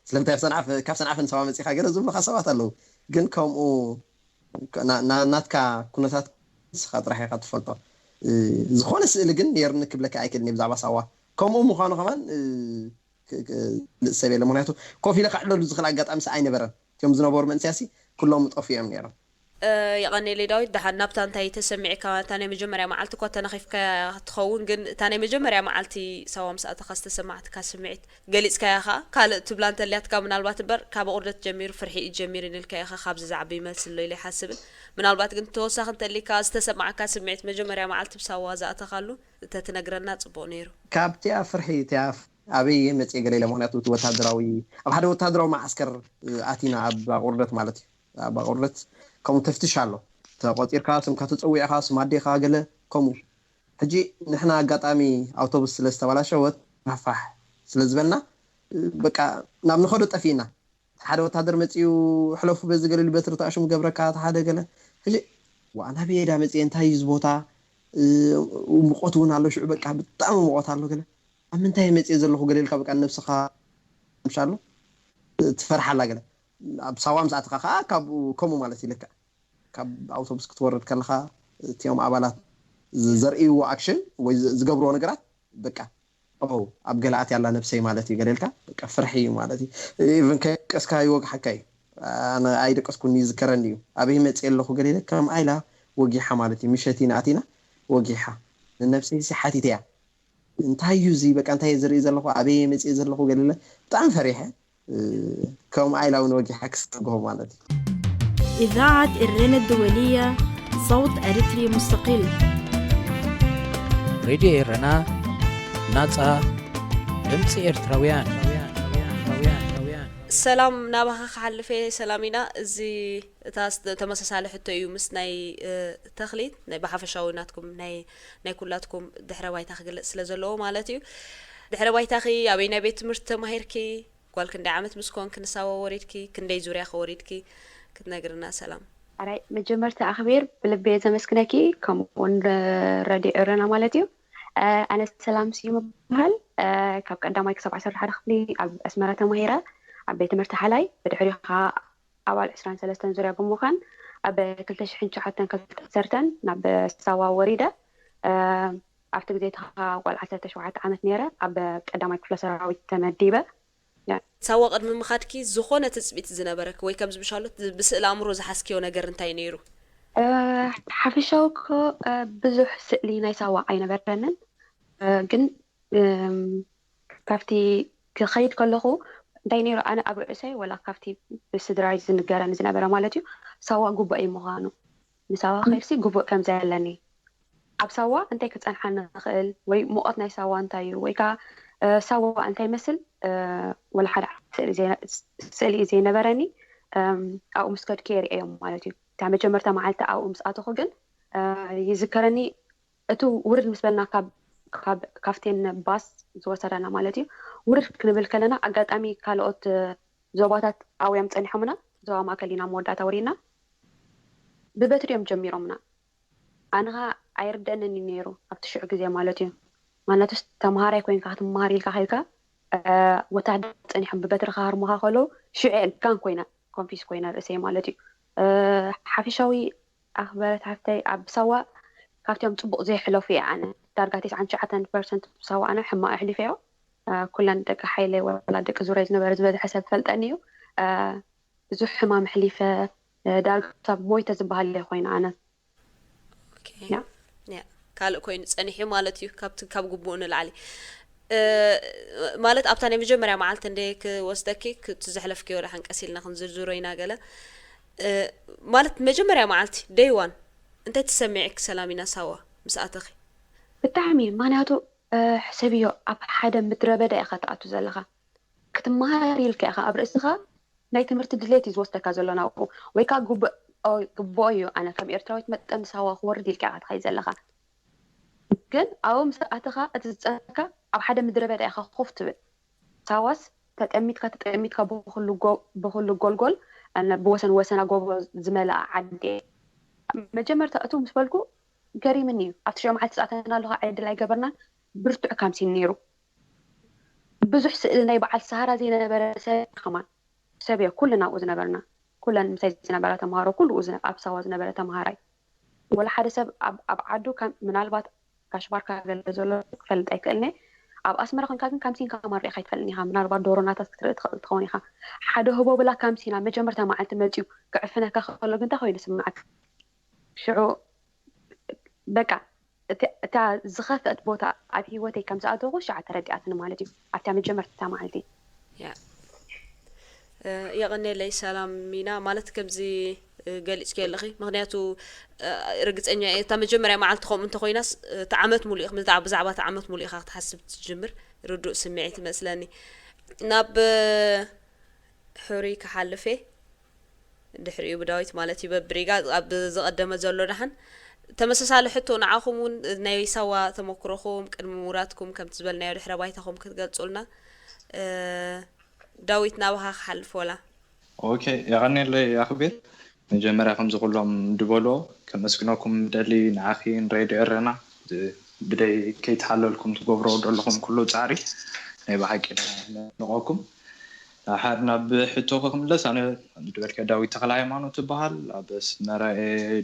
ስለምንታይ ኣብ ሰንዓፈ ካብ ሰንዓፈ ንሳዋ መፂኻ ገለ ዝብሉካ ሰባት ኣለዉ። ግን ከምኡ ናትካ ኩነታት ንስኻ ጥራሕ ኢኻ ትፈልጦ። ዝኾነ ስእሊ ግን ነይርኒ ክብለካ ኣይክእልን ብዛዕባ ሳዋ። ከምኡ ምዃኑ ከማን ልእሰብ የለ። ምክንያቱ ኮፍ ኢለ ክዕለሉ ዝኽእል ኣጋጣሚ ኣይነበረን። እቲኦም ዝነበሩ መንስያሲ ኩሎም ጠፊኦም ነይሮም። የቐኔለይ ዳዊት። ደሓን ናብታ እንታይ ተሰሚዕካ? እታ ናይ መጀመርያ መዓልቲ እኳ ተነኺፍካ ትኸውን፣ ግን እታ ናይ መጀመርያ መዓልቲ ሳዋ ምስ ኣተኻ ዝተሰማዕትካ ስምዒት ገሊጽካያ ኸኣ። ካልእ ትብላ እንተልያትካ ምናልባት እምበር፣ ካብ ኣቑርደት ጀሚሩ ፍርሒ እዩ ጀሚሩ ንልካ ኢኻ ካብዚ ዝዓቢ ይመልስ ኣሎ ኢለ ኣይሓስብን። ምናልባት ግን ተወሳኺ እንተልይካ ዝተሰማዕካ ስምዒት መጀመርያ መዓልቲ ብሳዋ ዝኣተኻሉ እንተትነግረና ጽቡቕ ነይሩ። ካብቲኣ ፍርሒ እቲኣ ኣበይ መጽየ ገለ ኢለ፣ ምኽንያቱ እቲ ወታደራዊ ኣብ ሓደ ወታደራዊ መዓስከር ኣቲና ኣብ ኣቑርደት ማለት እዩ። ኣብ ኣቑርደት ከምኡ ተፍትሽ ኣሎ። ተቖጺርካ፣ ስምካ ተጸዊዕካ፣ ስም ኣዴኻ ገለ ከምኡ። ሕጂ ንሕና ኣጋጣሚ ኣውቶቡስ ስለ ዝተባላሸወት ፋሕፋሕ ስለ ዝበልና በቃ ናብ ንኸዶ ጠፊእና። ሓደ ወታደር መጺኡ ሕለፉ በዚ ገለ ኢሉ በትሪ ተኣሽሙ ገብረካ፣ እቲ ሓደ ገለ። ሕጂ ዋእ ናበይ እየ ዳ መጺኤ፣ እንታይ እዩ እዚ ቦታ? ሙቐት እውን ኣሎ ሽዑ በቃ ብጣዕሚ ሙቐት ኣሎ ገለ። ኣብ ምንታይ እየ መጺኤ ዘለኹ ገለ ኢልካ በቃ ንነብስኻ ምሻሎ ትፈርሓላ ገለ። ኣብ ሳዋ ምስ ኣተኻ ከዓ ካብኡ ከምኡ ማለት ይልክዕ። ካብ ኣውቶቡስ ክትወርድ ከለኻ እቲኦም ኣባላት ዘርእይዎ ኣክሽን ወይ ዝገብርዎ ነገራት በቃ ኦ ኣብ ገለ ኣትያ ኣላ ነብሰይ ማለት እዩ ገለ ኢልካ በቃ ፍርሒ እዩ ማለት እዩ። ኢቭን ከይደቀስካ ይወግሓካ እዩ። ኣነ ኣይደቀስኩን ይዝከረኒ እዩ ኣበይ መፅእ ኣለኹ ገለ ኢለ ከም ኣይላ ወጊሓ ማለት እዩ። ምሸት ኢና ኣቲና ወጊሓ ንነብሰይ ሲ ሓቲተ እያ እንታይ እዩ እዚ በቃ እንታይ እየ ዝርኢ ዘለኹ ኣበይ እየ መፅእ ዘለኹ ገለ ኢለ ብጣዕሚ ፈሪሐ። ከም ኣይላውን ወጊሓ ክስተግሆ ማለት እዩ። إذاعة إرينا الدولية، صوت أريتري مستقل. ሬድዮ ኤረና ናጻ ድምፂ ኤርትራውያን። ሰላም ናባኻ ክሓልፍ እየ። ሰላም ኢና። እዚ እታ ተመሳሳሊ ሕቶ እዩ ምስ ናይ ተኽሊት ናይ ብሓፈሻዊ ናትኩም ናይ ናይ ኩላትኩም ድሕረ ባይታ ክግለጽ ስለ ዘለዎ ማለት እዩ። ድሕረ ባይታኺ ኣበይ ናይ ቤት ትምህርቲ ተማሂርኪ? ጓል ክንደይ ዓመት ምስ ኮንክ ንሳዋ ወሪድኪ? ክንደይ ዙርያ ከ ወሪድኪ? ክትነግርና ሰላም። ኣራይ መጀመርታ ኣኽቢር ብልቢ እየ ዘመስግነኪ ከምኡ እውን ረድዮ ኤረና ማለት እዩ። ኣነ ሰላም ስዩም እበሃል። ካብ ቀዳማይ ክሳብ ዓሰርተ ሓደ ክፍሊ ኣብ ኣስመራ ተማሂረ ኣብ ቤት ትምህርቲ ሓላይ ብድሕሪኡ ከዓ ኣባል ዕስራን ሰለስተን ዙርያ ብምዃን ኣብ ክልተ ሽሕን ትሽዓተን ክልተ ዓሰርተን ናብ ሳዋ ወሪደ። ኣብቲ ግዜ እቲ ከዓ ጓል ዓሰርተ ሸውዓተ ዓመት ነይረ ኣብ ቀዳማይ ክፍለ ሰራዊት ተመዲበ። ሳዋ ቅድሚ ምኻድኪ ዝኾነ ትጽቢት ዝነበረኪ ወይ ከምዚ ብሻሎት ብስእሊ ኣእምሮ ዝሓዝክዮ ነገር እንታይ ነይሩ? ሓፈሻዊ እኮ ብዙሕ ስእሊ ናይ ሳዋ ኣይነበረንን፣ ግን ካብቲ ክኸይድ ከለኹ እንታይ ነይሩ፣ ኣነ ኣብ ርእሰይ ወላ ካብቲ ብስድራይ ዝንገረኒ ዝነበረ ማለት እዩ፣ ሳዋ ግቡእ እዩ ምዃኑ፣ ንሳዋ ከይድሲ ግቡእ ከም ዘለኒ፣ ኣብ ሳዋ እንታይ ክፀንሓኒ ንኽእል ወይ ሙቐት ናይ ሳዋ እንታይ እዩ ወይ ከዓ ሳዋ እንታይ መስል ወላ ሓደ ስእሊ ዘይነበረኒ፣ ኣብኡ ምስ ከድኩ የርእዮም ማለት እዩ። እታ መጀመርታ መዓልቲ ኣብኡ ምስ ኣተኹ ግን ይዝከረኒ፣ እቲ ውርድ ምስ በልና ካብቴን ባስ ዝወሰደና ማለት እዩ፣ ውርድ ክንብል ከለና ኣጋጣሚ ካልኦት ዞባታት ኣብዮም ፀኒሖምና፣ ዞባ ማእከል ኢና መወዳእታ ወሪድና፣ ብበትሪ እዮም ጀሚሮምና። ኣነ ኸዓ ኣይርደኣንን እዩ ነይሩ ኣብቲ ሽዑ ግዜ ማለት እዩ። ማለትስ ተምሃራይ ኮይንካ ክትመሃር ኢልካ ከይድካ ወታደር ፀኒሖም ብበትሪ ክሃርሙኻ ከለዉ ሽዑ እየ ጋን ኮይነ ኮንፊዝ ኮይነ ርእሰይ ማለት እዩ። ሓፈሻዊ ኣኽበረት ሓፍተይ ኣብ ሳዋ ካብቲኦም ፅቡቕ ዘይሕለፉ እየ ኣነ። ዳርጋ ተስዓን ትሽዓተን ፐርሰንት ሳዋ ኣነ ሕማቕ ኣሕሊፈዮ። ኩለን ደቂ ሓይለይ ወላ ደቂ ዙረይ ዝነበረ ዝበዝሐ ሰብ ፈልጠኒ እዩ። ብዙሕ ሕማም ኣሕሊፈ፣ ዳርጋ ክሳብ ሞይተ ዝበሃል እየ ኮይነ ኣነ። ካልእ ኮይኑ ፀኒሑ ማለት እዩ፣ ካብቲ ካብ ግቡኡ ንላዕሊ ማለት ኣብታ ናይ መጀመርያ መዓልቲ እንደ ክወስደኪ ክቲ ዘሕለፍክዮ ደሓን ቀስ ኢልና ክንዝርዝሮ ኢና ገለ ማለት መጀመርያ መዓልቲ ደይዋን እንታይ ትሰሚዕክ ሰላሚና ሳዋ ምስ ኣተኺ? ብጣዕሚ፣ ምክንያቱ ሕሰብዮ ኣብ ሓደ ምድረ በዳ ኢኻ ትኣቱ ዘለኻ፣ ክትመሃር ኢልካ ኢኻ ኣብ ርእስኻ ናይ ትምህርቲ ድሌት እዩ ዝወስደካ ዘሎ ናብኡ፣ ወይ ከዓ ግቡኦ እዩ። ኣነ ከም ኤርትራዊት መጠን ሳዋ ክወርድ ኢልካ ኢኻ ትኸይድ ዘለኻ፣ ግን ኣብኡ ምስ ኣተኻ እቲ ዝፀንካ ኣብ ሓደ ምድረ በዳ ኢኻ ኮፍ ትብል። ሳዋስ ተጠሚትካ ተጠሚትካ ብኩሉ ጎልጎል ብወሰን ወሰና ጎቦ ዝመልኣ ዓዲ። መጀመርታ እቱ ምስ በልኩ ገሪምኒ እዩ። ኣብቲ ሽዑ መዓልቲ ዝኣተናሉ ከዓ ዕድል ኣይገበርናን። ብርቱዕ ካምሲን ነይሩ። ብዙሕ ስእሊ ናይ በዓል ሰሃራ ዘይነበረ ሰብ ከማን ሰብ እዮ ኩልና ኣብኡ ዝነበርና፣ ኩለን ምሳይ ዝነበራ ተምሃሮ ኩሉ ኣብ ሳዋ ዝነበረ ተምሃራይ ወላ ሓደ ሰብ ኣብ ዓዱ ምናልባት ካሽባርካ ገለ ዘሎ ክፈልጥ ኣይክእልኒ። ኣብ ኣስመራ ኮንካ ግን ካምሲን ከማን ሪኢኻ ኣይትፈልጥን ኢኻ። ምናልባት ዶሮናታት ክትርኢ ትኽእል ትኸውን ኢኻ። ሓደ ህቦ ብላ ካምሲን ኣብ መጀመርታ መዓልቲ መፂኡ ክዕፍነካ ከሎ ግን እንታይ ኮይኑ ስምዓካ? ሽዑ በቃ እታ ዝኸፍአት ቦታ ኣብ ህይወተይ ከም ዝኣተኹ ሽዓ ተረዲኣትኒ ማለት እዩ ኣብታ መጀመርታ መዓልቲ። የቐኔለይ ሰላም ሚና ማለት ከምዚ ገሊፅኪ ኣለኺ። ምክንያቱ ርግፀኛ እየ እታ መጀመርያ መዓልቲ ከምኡ እንተኮይናስ እቲ ዓመት ሙሉእ ኢኽ ብዛዕባ እቲ ዓመት ሙሉእ ኢኻ ክትሓስብ ትጅምር። ርዱእ ስምዒት ይመስለኒ። ናብ ሕሩይ ክሓልፍ እየ። ድሕሪኡ ብዳዊት ማለት እዩ በብሪጋ ኣብ ዝቐደመ ዘሎ ደሓን ተመሳሳሊ ሕቶ ንዓኹም እውን ናይ ሳዋ ተመክሮኹም ቅድሚ ምውራድኩም ከምቲ ዝበልናዮ ድሕረ ባይታኹም ክትገልፁልና ዳዊት ናባኻ ክሓልፍ ወላ ኦኬ የቐኔለይ ኣኽቤል መጀመርያ ከምዚ ኩሎም ድበሎ ከመስግነኩም ደሊ ንዓኺ ንሬድዮ ኤረና ብደይ ከይተሓለልኩም ትገብሮ ዘለኹም ኩሉ ፃዕሪ ናይ ብሓቂ ነቐኩም ናብ ሕቶኺ ክምለስ ኣነ ድበልከ ዳዊት ተኽለ ሃይማኖት ትበሃል ኣብ ኣስመራ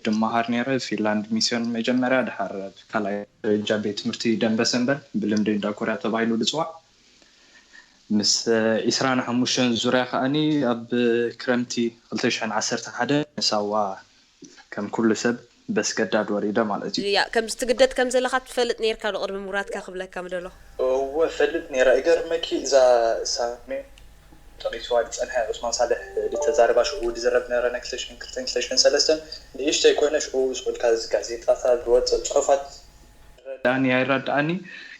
ድመሃር ነይረ ፊንላንድ ሚስዮን መጀመርያ ድሓር ካልኣይ ደረጃ ቤት ትምህርቲ ደንበ ሰንበል ብልምዲ እንዳ ኮርያ ተባሂሉ ዝፅዋዕ ምስ ዒስራን ሓሙሽተን ዙርያ ከዓኒ ኣብ ክረምቲ ክልተ ሽሕን ዓሰርተ ሓደ ንሳዋ ከም ኩሉ ሰብ በስገዳድ ወሪደ ማለት እዩ። ያ ከምዚ ትግደድ ከም ዘለኻ ትፈልጥ ነይርካ ዶ ቅድሚ ምውራድካ ክብለካ ምደሎ። እወ ፈልጥ ነይረ። እገርመኪ እዛ ሳሜ ጠቒስዋ ዝጸንሐ ዑስማን ሳልሕ ዝተዛረባ ሽዑ ዝረብ ነረ ናይ ክልተ ሽሕን ክልተን ክልተ ሽሕን ሰለስተን ንእሽተይ ኮይነ ሽዑ ስቑልካ እዚ ጋዜጣታት ዝወጽእ ጽሑፋት ዳኒ ኣይረድኣኒ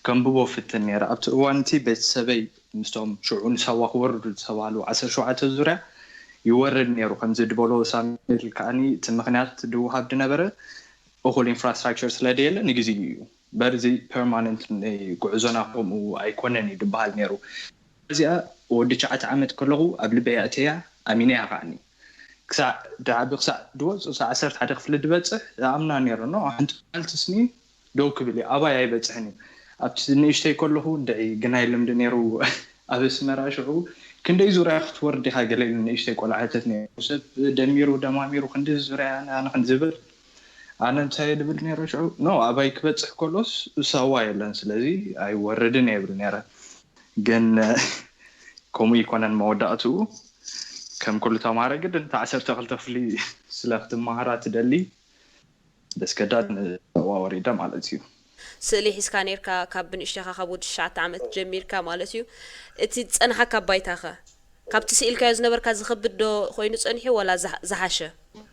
ከንብቦ ፍትን ነይረ ኣብቲ እዋን እቲ ቤተሰበይ ምስቶም ሽዑ ንሳዋ ክወርዱ ዝተባህሉ ዓሰርተ ሸውዓተ ዙርያ ይወርድ ነይሩ ከምዚ ድበሎ ሳሙኤል ከዓኒ እቲ ምክንያት ድውሃብ ድነበረ እኹል ኢንፍራስትራክቸር ስለደየለ ንግዜኡ እዩ በርዚ ፐርማነንት ጉዕዞና ከምኡ ኣይኮነን እዩ ድበሃል ነይሩ እዚኣ ወዲ ትሽዓተ ዓመት ከለኹ ኣብ ልበይ ኣእተያ ኣሚነያ ከዓኒ ክሳዕ ድዓቢ ክሳዕ ድወፅ ክሳዕ ዓሰርተ ሓደ ክፍሊ ድበፅሕ ኣምና ነይረ ኖ ሓንቲ መዓልቲ ስኒ ደው ክብል እዩ ኣባይ ኣይበፅሕን እዩ ኣብቲ ንእሽተይ ከለኹ እንድዒ ግናይ ልምዲ ነይሩ ኣብ ኣስመራ ሽዑ ክንደይ ዙርያ ክትወርድ ኢኻ ገለ ኢሉ ንእሽተይ ቆልዓ ሕተት ነይሩ ሰብ ደሚሩ ደማሚሩ ክንዲ ዙርያ ኣነ ክንዲ ዝብል ኣነ እንታይ ድብል ነይረ ሽዑ ኖ ኣባይ ክበፅሕ ከሎስ ሳዋ የለን ስለዚ ኣይወርድን እየ ብል ነይረ ግን ከምኡ ይኮነን መወዳእትኡ። ከም ኩሉ ተማሃረ ግድን እታ ዓሰርተ ክልተ ክፍሊ ስለ ክትመሃራ ትደሊ በስገዳድ ንዋ ወሪዳ ማለት እዩ። ስእሊ ሒዝካ ነርካ ካብ ብንእሽተኻ ካብ ወዲ ትሽዓተ ዓመት ጀሚርካ ማለት እዩ። እቲ ዝጸንሓካ ባይታኸ ካብቲ ስኢልካዮ ዝነበርካ ዝኸብድ ዶ ኮይኑ ጸኒሑ ወላ ዝሃ- ዝሃሸ?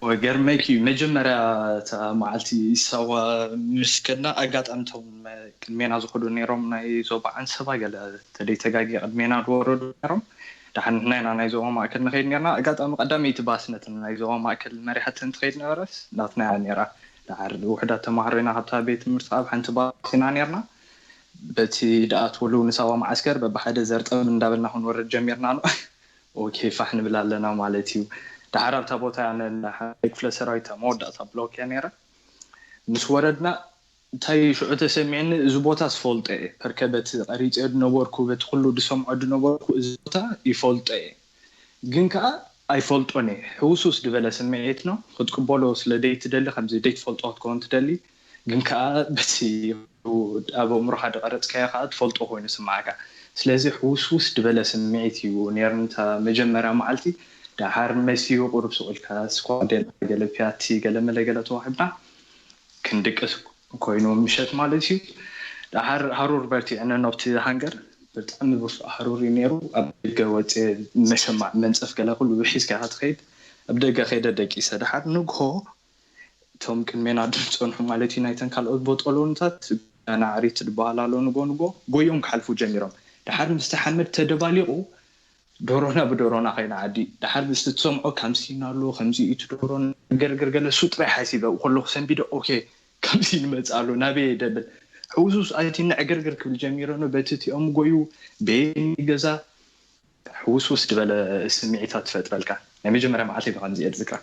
ወገርመኪ መጀመርያ እታ መዓልቲ ሳዋ ምስ ከድና ኣጋጣሚ እቶም ቅድሜና ዝኸዱ ነይሮም ናይ ዞባ ዓንሰባ ገለ ተደይተጋጊ ቅድሜና ዝወረዱ ነይሮም። ደሓን ንሕና ኢና ናይ ዞባ ማእከል ንኸይድ ነርና። ኣጋጣሚ ቀዳመይቲ ባስ ነተን ናይ ዞባ ማእከል መሪሓተን ትኸይድ ነበረስ ናትና እያ ነይራ። ደሓር ውሕዳት ተማሃሮ ኢና ካብታ ቤት ትምህርቲ ኣብ ሓንቲ ባስ ኢና ነርና። በቲ ደኣ ትውሉ ንሳዋ መዓስከር በብሓደ ዘርጠብ እንዳበልና ክንወርድ ጀሚርና ነው። ኦኬ ፋሕ ንብል ኣለና ማለት እዩ። ደሓር ኣብታ ቦታ ክፍለ ሰራዊት መወዳእታ ብሎክ እያ ነይራ። ምስ ወረድና እንታይ ሽዑ ተሰሚዕኒ፣ እዚ ቦታ ዝፈልጦ እየ። ፐርከ በቲ ቀሪፀ ድነበርኩ በቲ ኩሉ ድሰምዖ ድነበርኩ እዚ ቦታ ይፈልጦ እየ፣ ግን ከዓ ኣይፈልጦን እየ። ሕውሱስ ድበለ ስምዒት ነው ክትቅበሎ ስለ ደይትደሊ ከምዚ ደይትፈልጦ ክትከውን ትደሊ፣ ግን ከዓ በቲ ኣብ ኣእምሮኻ ድቀረፅካዮ ከዓ ትፈልጦ ኮይኑ ስማዓካ። ስለዚ ሕውስውስ ድበለ ስምዒት እዩ ነይርንታ መጀመርያ መዓልቲ። ደሓር መሲዩ ቁሩብ ስቕ ኢልካ ስኳ ገለ ገለ ፒያቲ ገለ መለ ገለ ተዋሂብና ክንድቅስ ኮይኑ ምሸት ማለት እዩ። ደሓር ሃሩር በርቲዕነ ኖብቲ ሃንገር ብጣዕሚ ብርቱዕ ሃሩር እዩ ነይሩ። ኣብ ደገ ወፂ መሸማዕ መንፀፍ ገለ ኩሉ ሒዝካ ኢኻ ትኸይድ። ኣብ ደገ ከይደ ደቂሰ ደሓር ንግሆ እቶም ቅድሜና ዝፀንሑ ማለት እዩ ናይተን ካልኦት ቦጦሎንታት ናዕሪት ዝበሃል ኣሎ ንጎ ንጎ ጎዮም ክሓልፉ ጀሚሮም። ደሓር ምስቲ ሓመድ ተደባሊቑ ዶሮና ብዶሮና ከይና ዓዲ ደሓር ምስቲ ትሰምዖ ከምሲና ኣሎ ከምዚ እዩ ትዶሮ ገርገር ገለ እሱ ጥራይ ሓሲበ ከለኹ ሰንቢደ ኦኬ ከምዚ ንመፅእ ኣሎ ናበየ ደብል ሕውሱስ ኣቲኒ ዕግርግር ክብል ጀሚረ ነው በቲ እቲኦም ጎዩ በየኒ ገዛ ሕውስውስ ዝበለ ስምዒታት ትፈጥረልካ ናይ መጀመርያ መዓልተይ ብከምዚ እየ ዝዝክራ።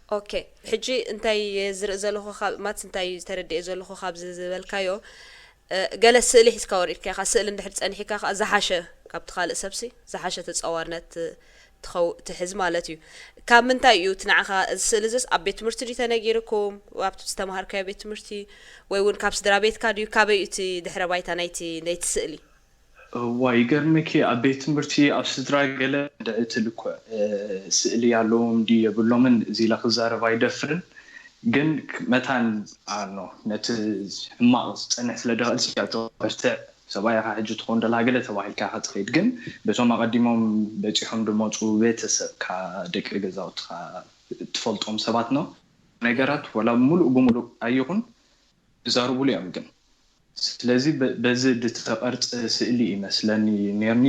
ኦኬ ሕጂ እንታይ ዝርኢ ዘለኹ ማት እንታይ ተረድኤ ዘለኹ ካብዚ ዝበልካዮ ገለ ስእሊ ሒዝካ ወሪድካ ኢኻ። ስእሊ እንድሕር ጸኒሕካ ከዓ ዝሓሸ ካብቲ ካልእ ሰብሲ ዝሓሸ ተጻዋርነት ትኸው ትሕዝ ማለት እዩ። ካብ ምንታይ እዩ እቲ ንዓኻ እዚ ስእሊ እዚስ ኣብ ቤት ትምህርቲ ድዩ ተነጊርኩም ኣብቲ ዝተምሃርካዮ ቤት ትምህርቲ ወይ እውን ካብ ስድራ ቤትካ ድዩ ካበይ እቲ ድሕረ ባይታ ናይቲ ናይቲ ስእሊ? እዋ ይገርመኪ ኣብ ቤት ትምህርቲ ኣብ ስድራ ገለ ድዕቲ ልኩዕ ስእሊ ኣለዎም ድዩ የብሎምን እዚ ኢለ ክዛረብ ኣይደፍርን። ግን መታን ኣኖ ነቲ ሕማቕ ዝጸንሕ ስለ ድኽእል ስያቶ በርትዕ ሰብኣይኻ ሕጂ ትኾን ደላ ገለ ተባሂልካ ኢኻ ትኸይድ ግን በቶም ኣቐዲሞም በጺሖም ድመጹ ቤተሰብካ ደቂ ገዛውትኻ ትፈልጦም ሰባት ነው ነገራት ወላ ሙሉእ ብሙሉእ ኣይኹን ይዛረቡሉ እዮም ግን ስለዚ በዚ ድተቐርጸ ስእሊ ይመስለኒ ኔርኒ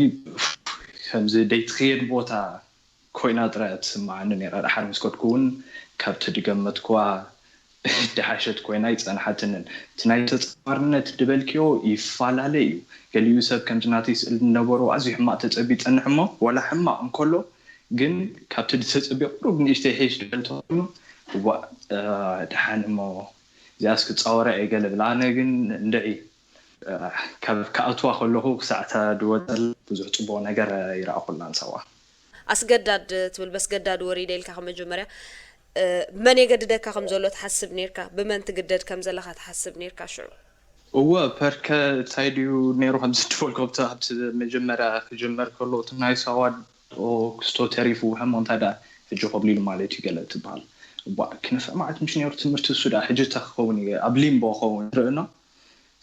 ከምዚ ደይትኽየድ ቦታ ኮይና ጥራይ ትስምዓኒ ነይራ። ደሓር ምስ ከድኩ እውን ካብቲ ድገመትኩዋ ድሓሸት ኮይና ኣይጸንሓትንን። እቲ ናይ ተጻዋርነት ድበልክዮ ይፈላለ እዩ። ገሊኡ ሰብ ከምቲ ናተይ ስእሊ ዝነበሮ ኣዝዩ ሕማቕ ተጸቢ ይጸንሕ እሞ ዋላ ሕማቕ እንከሎ ግን ካብቲ ድተጸብዮ ቁሩብ ንእሽተይ ሒሽ ድበል ተኾይኑ እዋእ ደሓን እሞ እዚኣስ ክጻወራ እየ ገለ ብል። ኣነ ግን እንድዒ ካብ ክኣትዋ ከለኹ ክሳዕ እታ ድወጸላ ብዙሕ ጽቡቕ ነገር ኣይረኣኹላን ሳዋ። ኣስገዳድ ትብል በስገዳድ ወሪደ ኢልካ ከም መጀመርያ መን የገድደካ ከም ዘሎ ትሓስብ ኔርካ? ብመን ትግደድ ከም ዘለኻ ትሓስብ ኔርካ ሽዑ? እወ ፐርከ እንታይ ድዩ ነይሩ ከምዚ ትፈልኮ ኣብቲ ኣብቲ መጀመርያ ክጅመር ከሎ እቲ ናይ ሳዋ ክስቶ ተሪፉ ሕሞ እንታይ ደኣ ሕጂ ኮብሊሉ ማለት እዩ ገለ ትበሃል እባ ክነፍዕ ማለት ምሽ ነይሩ ትምህርቲ እሱ ደኣ ሕጂ እንታይ ክኸውን እዩ ኣብ ሊምቦ ክኸውን ትርእኖ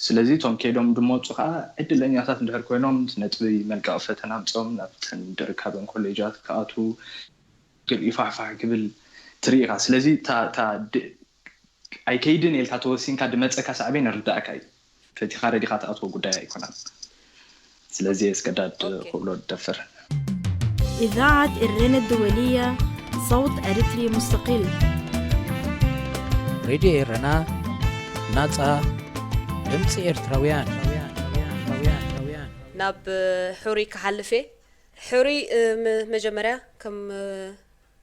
ስለዚ እቶም ከይዶም ድመፁ ከዓ ዕድለኛታት እንድሕር ኮይኖም እቲ ነጥቢ መልቀቂ ፈተና ኣምፅኦም ናብተን ድርካበን ኮሌጃት ክኣትዉ ግር ይፋሕፋሕ ክብል ትርኢ ኢኻ ስለዚ እታ እታ ድ- ኣይከይድን ኢልካ ተወሲንካ ድመፀካ ሳዕቤን ይርዳእካ እዩ ፈቲኻ ረዲኻ ትኣትዎ ጉዳይ ኣይኮነን ስለዚ ኣስገዳድ ክብሎ ድደፍር إذاعة إرينا الدولية صوت أريتري مستقل ሬድዮ ኤረና ናጻ ድምፂ ኤርትራውያን ናብ ሕሩይ ክሓልፍ እየ። ሕሩይ ም- መጀመርያ ከም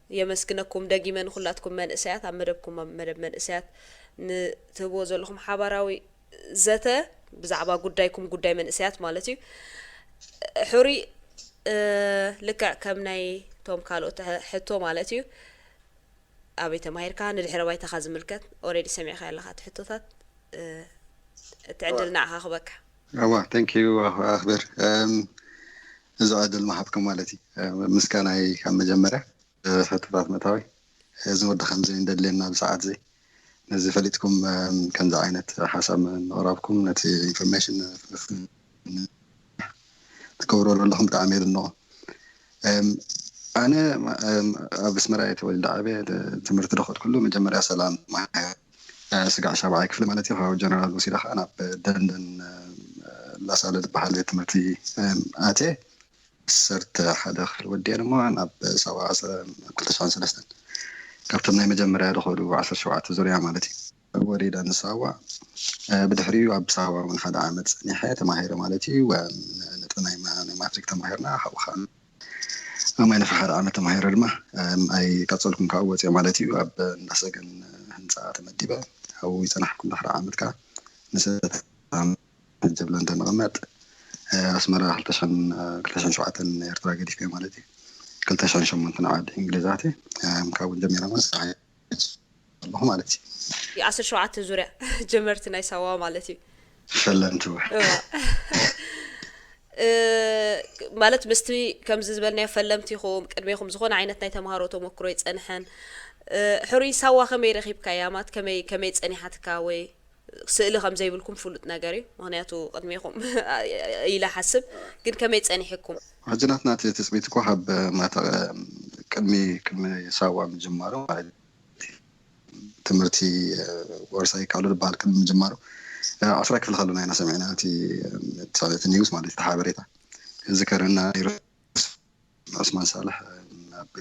የመስግነኩም ደጊመ ንኩላትኩም መንእሰያት ኣብ መደብኩም ኣብ መደብ መንእሰያት ንትህብዎ ዘለኹም ሓባራዊ ዘተ ብዛዕባ ጉዳይኩም ጉዳይ መንእሰያት ማለት እዩ። ሕሩይ እ፣ ልክዕ ከም ናይ ቶም ካልኦት ሕ- ሕቶ ማለት እዩ። ኣበይ ተማሂርካ ንድሕረ ባይታኻ ዝምልከት ኦሬዲ ሰሚዕካ ኣለኻ እቲ ሕቶታት እ፣ እቲ ዕድል ንዓኻ ክበካ። እዋ thank you ኣኽብር እም፣ እዚ ዕድል ምሃብኩም ማለት እዩ። ምስጋናይ ካብ መጀመርያ ሕቶታት ምእታወይ፣ እዚ ወዲ ከምዚ እንደድልየና ብሰዓት እዚ ነዚ ፈሊጥኩም ከምዚ ዓይነት ሓሳብ ምቕራብኩም፣ ነቲ ኢንፎርሜሽን ትገብሩ ዘለኹም ብጣዕሚ የድንቖ። ኣነ ኣብ ኣስመራ እየ ተወልደ ዓብየ። ትምህርቲ ዝኸድኩሉ መጀመርያ ሰላም ስጋዕ ሻብዓይ ክፍሊ ማለት እዩ። ካብ ጀነራል ወሲዳ ከዓ ናብ ደንደን ላሳለ ዝበሃል ቤት ትምህርቲ ኣተ ዓሰርተ ሓደ ክፍሊ ወዲአ ድማ ናብ ሳዋ ኣብ ክልተ ሽሕን ሰለስተን ካብቶም ናይ መጀመርያ ዝኸዱ ዓሰርተ ሸውዓተ ዙርያ ማለት እዩ ወሪደ ንሳዋ። ብድሕሪኡ ኣብ ሳዋ እውን ሓደ ዓመት ፀኒሐ ተማሂረ ማለት እዩ። ነጥቢ ናይ ማትሪክ ተማሂርና ካብኡ ከዓ ኣብ ማይ ነፋ ሓደ ዓመት ተማሂረ ድማ ኣይቀፀልኩን ካብኡ ወፂአ ማለት እዩ። ኣብ እንዳሰገን ህንፃ ተመዲበ ኣብኡ ይፀናሕኩ ድሕሪ ዓመት ከዓ ንሰ ሕጂ ኣብ ለንደን ንቕመጥ። ኣስመራ ክልተ ሽሕን ሸውዓተን ኤርትራ ገዲፈ ማለት እዩ። ክልተ ሽሕን ሸሞንተን ዓዲ እንግሊዝ ኣትየ። ካብኡ ጀሚረ ማለት ኣለኹ ማለት እዩ። ዓሰርተ ሸውዓተ ዙርያ ጀመርቲ ናይ ሳዋ ማለት እዩ። ፈለምቲ ማለት ምስቲ ከምዚ ዝበልናዮ ፈለምቲ ኢኹም፣ ቅድሜኹም ዝኾነ ዓይነት ናይ ተምሃሮ ተመክሮ ይፀንሐን። ሕሩይ ሳዋ ከመይ ረኺብካያ? ማለት ከመይ ከመይ ፀኒሓትካ ወይ ስእሊ ከም ዘይብልኩም ፍሉጥ ነገር እዩ። ምክንያቱ ቅድሜኹም ኢለ ሓስብ፣ ግን ከመይ ጸኒሕኩም? ሕጂ ናትና እቲ ትጽቢት እኮ ካብ ማታ ቅድሚ ቅድሚ ሳዋ ምጅማሩ ማለት እዩ። ትምህርቲ ወርሳይ ካሉ ዝበሃል ቅድሚ ምጅማሩ ዓስራ ክፍሊ ከለና ኢና ሰሚዕና እቲ ኒውስ ማለት እቲ ሓበሬታ እዚ ከረና ነይሩ። ዑስማን ሳልሕ ናብ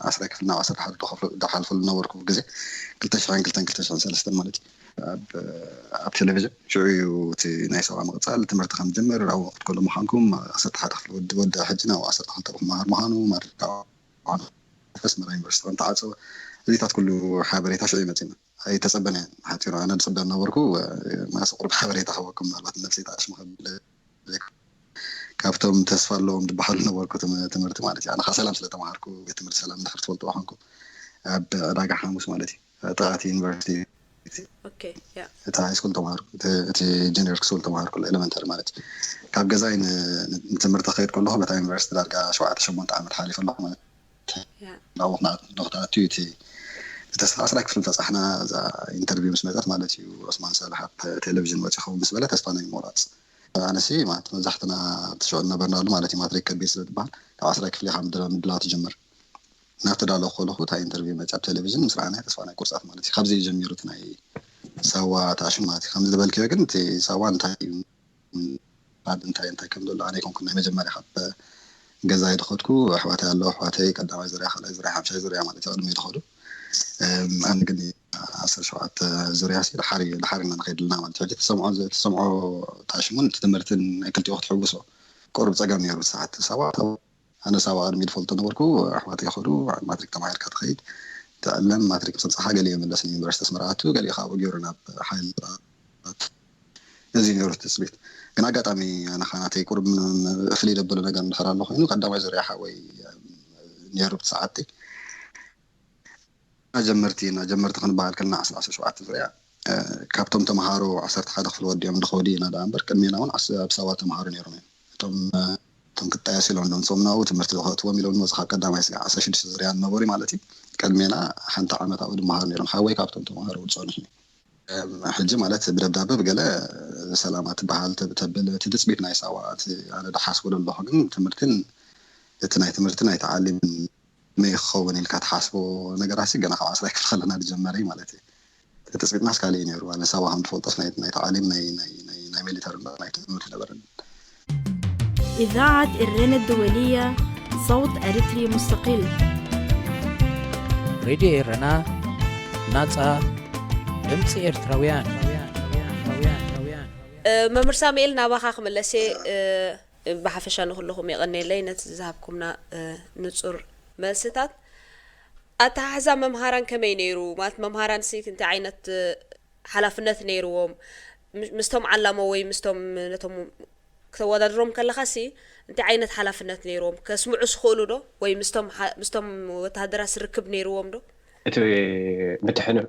ዓስራይ ክፍሊ ናብ ዓሰርተ ሓደ ዝሓልፈሉ ዝነበርኩ ግዜ ክልተ ሽሕን ክልተን ክልተ ሽሕን ሰለስተን ማለት እዩ ኣብ ቴሌቭዥን ሽዑ እዩ እቲ ናይ ሰብዓ ምቕፃል ትምህርቲ ከም ዝጀምር ኣወቕት ከሎ ምዃንኩም ዓሰርተ ሓደ ክፍሊ ወዲ ወዲ ሕጂ ናብ ዓሰርተ ክልተ ክመሃር ምዃኑ ማድሪድ ኣስመራ ዩኒቨርሲቲ ከም ተዓፀወ እዚታት ኩሉ ሓበሬታ ሽዑ እዩ መፂና ኣይተፀበናያን ሓፂሩ ኣነ ዝፅበ ነበርኩ ማስ ቁርብ ሓበሬታ ክበኩም ምናልባት መልሲ ተኣሽሙ ከብል ካብቶም ተስፋ ኣለዎም ዝበሃሉ ነበርኩ ትምህርቲ ማለት እዩ። ኣነ ከዓ ሰላም ስለተምሃርኩ ቤት ትምህርቲ ሰላም እንድሕር ትፈልጥዋ ኮንኩም ኣብ ዕዳጋ ሓሙስ ማለት እዩ ጥቓ እቲ ዩኒቨርሲቲ ኦኬ ያ እቲ ሃይ ስኩል ተምሃርኩ እቲ ጀነራል ስኩል ተምሃርኩ ኤለመንተሪ ማለት እዩ። ካብ ገዛይ ንትምህርቲ ክኸይድ ከለኹ በታ ዩኒቨርሲቲ ዳርጋ ሸውዓተ ሸሞንተ ዓመት ሓሊፈ ኣለኹ ማለት እዩ። ናብኡ ክትኣቱ እቲ እቲ ዓስራይ ክፍሊ ተፃሕና እዛ ኢንተርቪው ምስ መፀት ማለት እዩ ዑስማን ሳልሕ ኣብ ቴሌቭዥን ወፂኹ ምስ በለ ተስፋ ናይ ምቑራፅ ኣነሲ ማለት መብዛሕትና ትሽዑ ነበርናሉ ማለት እዩ ማትሪክ ከቢድ ስለ ዝበሃል ካብ ዓስራይ ክፍሊ ኢኻ ምድላው ትጅምር ናብ ተዳለኹ ከለኹ እታ ኢንተርቪው መፂኣ ኣብ ቴሌቭዥን ምስ ረኣናያ ተስፋ ናይ ቁርፃት ማለት እዩ ካብዚ እዩ ጀሚሩ እቲ ናይ ሳዋ ተኣሽሙ ማለት እዩ ከምዚ ዝበልክዮ ግን እቲ ሳዋ እንታይ እዩ ኣብ እንታይ እንታይ ከም ዘሎ ኣነ ኣይኮንኩን ናይ መጀመርያ ካብ ገዛ ይድኸድኩ ኣሕዋተይ ኣለዉ ኣሕዋተይ ቀዳማይ ዙርያ ካልኣይ ዙርያ ሓምሻይ ዙርያ ማለት እዩ ቅድሚ ይድኸዱ ኣነ ግን ዓሰርተ ሸውዓተ ዙርያ ሲ ድሓር እዩ ድሓር ኢና ንኸይድ ኣለና ማለት ሕጂ ተሰምዖ ተሰምዖ ታሽሙን ትምህርትን ናይ ክልቲኡ ክትሕውሶ ቁሩብ ፀገም ነይሩ ሰዓት ሰባት ኣነ ሳዋ ቅድሚ ዝፈልጦ ነበርኩ ኣሕዋተይ ይኸዱ ማትሪክ ተማሂርካ ትኸይድ ትዕለም ማትሪክ ምስ በፅሓ ገሊኡ ይምለስ ንዩኒቨርሲቲ ኣስመራ ኣቱ ገሊኡ ከዓ ብግብሪ ናብ ሓይሊ ስርዓት እዚ ነይሩ ትፅቢት ግን ኣጋጣሚ ኣነ ከዓ ናተይ ቁሩብ ፍልይ ዘበሎ ነገር እንድሕር ኣሎ ኮይኑ ቀዳማይ ዙርያ ሓወይ ነይሩ ብቲ ሰዓቲ ጀመርቲ ኢና ጀመርቲ ክንበሃል ከለና ዓሰርተ ዓሰርተ ሸውዓተ ዙርያ ካብቶም ተምሃሮ ዓሰርተ ሓደ ክፍሊ ወዲኦም ዝኸዱ ኢና ደኣ እምበር ቅድሜና እውን ኣብ ሳዋ ተምሃሮ ነይሮም እዮም እቶም እቶም ክጣየሱ ኢሎም ዶ ንሶም ናብኡ ትምህርቲ ዝኸእትዎም ኢሎም ንመፁ ካብ ቀዳማይ ስጋዕ ዓሰርተ ሽዱሽተ ዙርያ ዝነበሩ ማለት እዩ ቅድሜና ሓንቲ ዓመት ኣብኡ ዝመሃሩ ነይሮም ሓወይ ካብቶም ተምሃሮ ዝፀንሑ ሕጂ ማለት ብደብዳበ ብገለ ሰላማ ትበሃል ተብል እቲ ትፅቢት ናይ ሳዋ እቲ ኣነ ዝሓስቦ ዘለኹ ግን ትምህርትን እቲ ናይ ትምህርቲ ናይ ተዓሊምን መይ ክኸውን ኢልካ ትሓስቦ ነገራት ገና ካብ ዓስራይ ክፍሊ ከለና ዝጀመረ ማለት እዩ ትፅቢትናስ ካሊእ ነይሩ ኣነ ሳዋ ከም ትፈልጦስ ናይ ተዓሊም ናይ ሚሊተሪ ናይ ትምህርቲ ነበረን إذاعة إرينا الدولية صوت أريتري مستقل ሬድዮ ኤረና ናጻ ድምፂ ኤርትራውያን መምህር ሳሙኤል ናባኻ ክምለሰ ብሓፈሻ ንኩልኹም የቐንየለይ ነቲ ዝሃብኩምና ንፁር መልስታት ኣተሓሕዛ መምሃራን ከመይ ነይሩ ማለት መምሃራን ሲ እንታይ ዓይነት ሓላፍነት ነይርዎም ምስቶም ዓላሞ ወይ ምስቶም ነቶም ክተወዳድሮም ከለኻ ሲ እንታይ ዓይነት ሓላፍነት ነይርዎም ከስምዑ ስኽእሉ ዶ ወይ ምስቶም ምስቶም ወተሃደራት ስርክብ ነይርዎም ዶ እቲ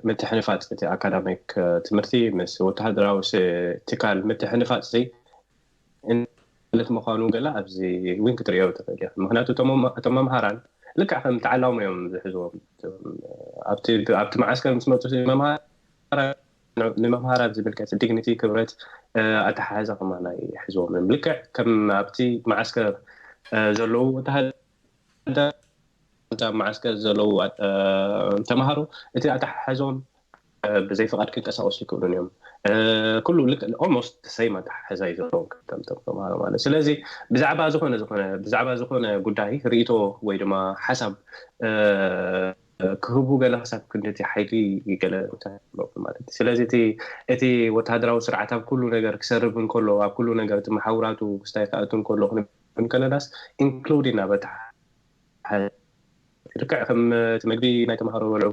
ምትሕንፋፅ እቲ ኣካዳሚክ ትምህርቲ ምስ ወተሃደራዊ ትካል ምትሕንፋፅ ሲ ማለት ምዃኑ ገለ ኣብዚ እውን ክትርእዮ ትኽእል ኢኻ። ምኽንያቱ እቶም መም- እቶም መምሃራን ልክዕ ከም ተዓላሙ እዮም ዝሕዝዎም። እቶም፣ ኣብቲ ኣብቲ መዓስከር ምስ መፁ መምሃራን ንመምሃራን ዝምልከት ዲግኒቲ፣ ክብረት፣ ኣተሓሕዛ ከማና ይሕዝዎም እዮም። ልክዕ ከም ኣብቲ መዓስከር ዘለዉ ወተሃደር እዛ መዓስከር ዘለዉ ተምሃሮ እቲ ኣተሓሕዞም ብዘይ ፍቓድ ክንቀሳቀሱ ይክእሉን እዮም። ኩሉ ልክ ኦልሞስት ሰይም ኣተሓሕዛ እዩ ዘለዎም ከምቶም ተምሃሮ ማለት። ስለዚ ብዛዕባ ዝኾነ ዝኾነ ብዛዕባ ዝኾነ ጉዳይ ርእቶ ወይ ድማ ሓሳብ ክህቡ ገለ ክሳብ ክንድቲ ሓይሊ ገለ ማለት እዩ። ስለዚ እቲ እቲ ወተሃደራዊ ስርዓት ኣብ ኩሉ ነገር ክሰርብ እንከሎ ኣብ ኩሉ ነገር እቲ መሓውራቱ ክስታይ ክኣቱ እንከሎ ክንብል ከለናስ ኢንክሉዲን ኣብ ኣተሓ ልክዕ ከም እቲ መግቢ ናይ ተምሃሮ በልዑ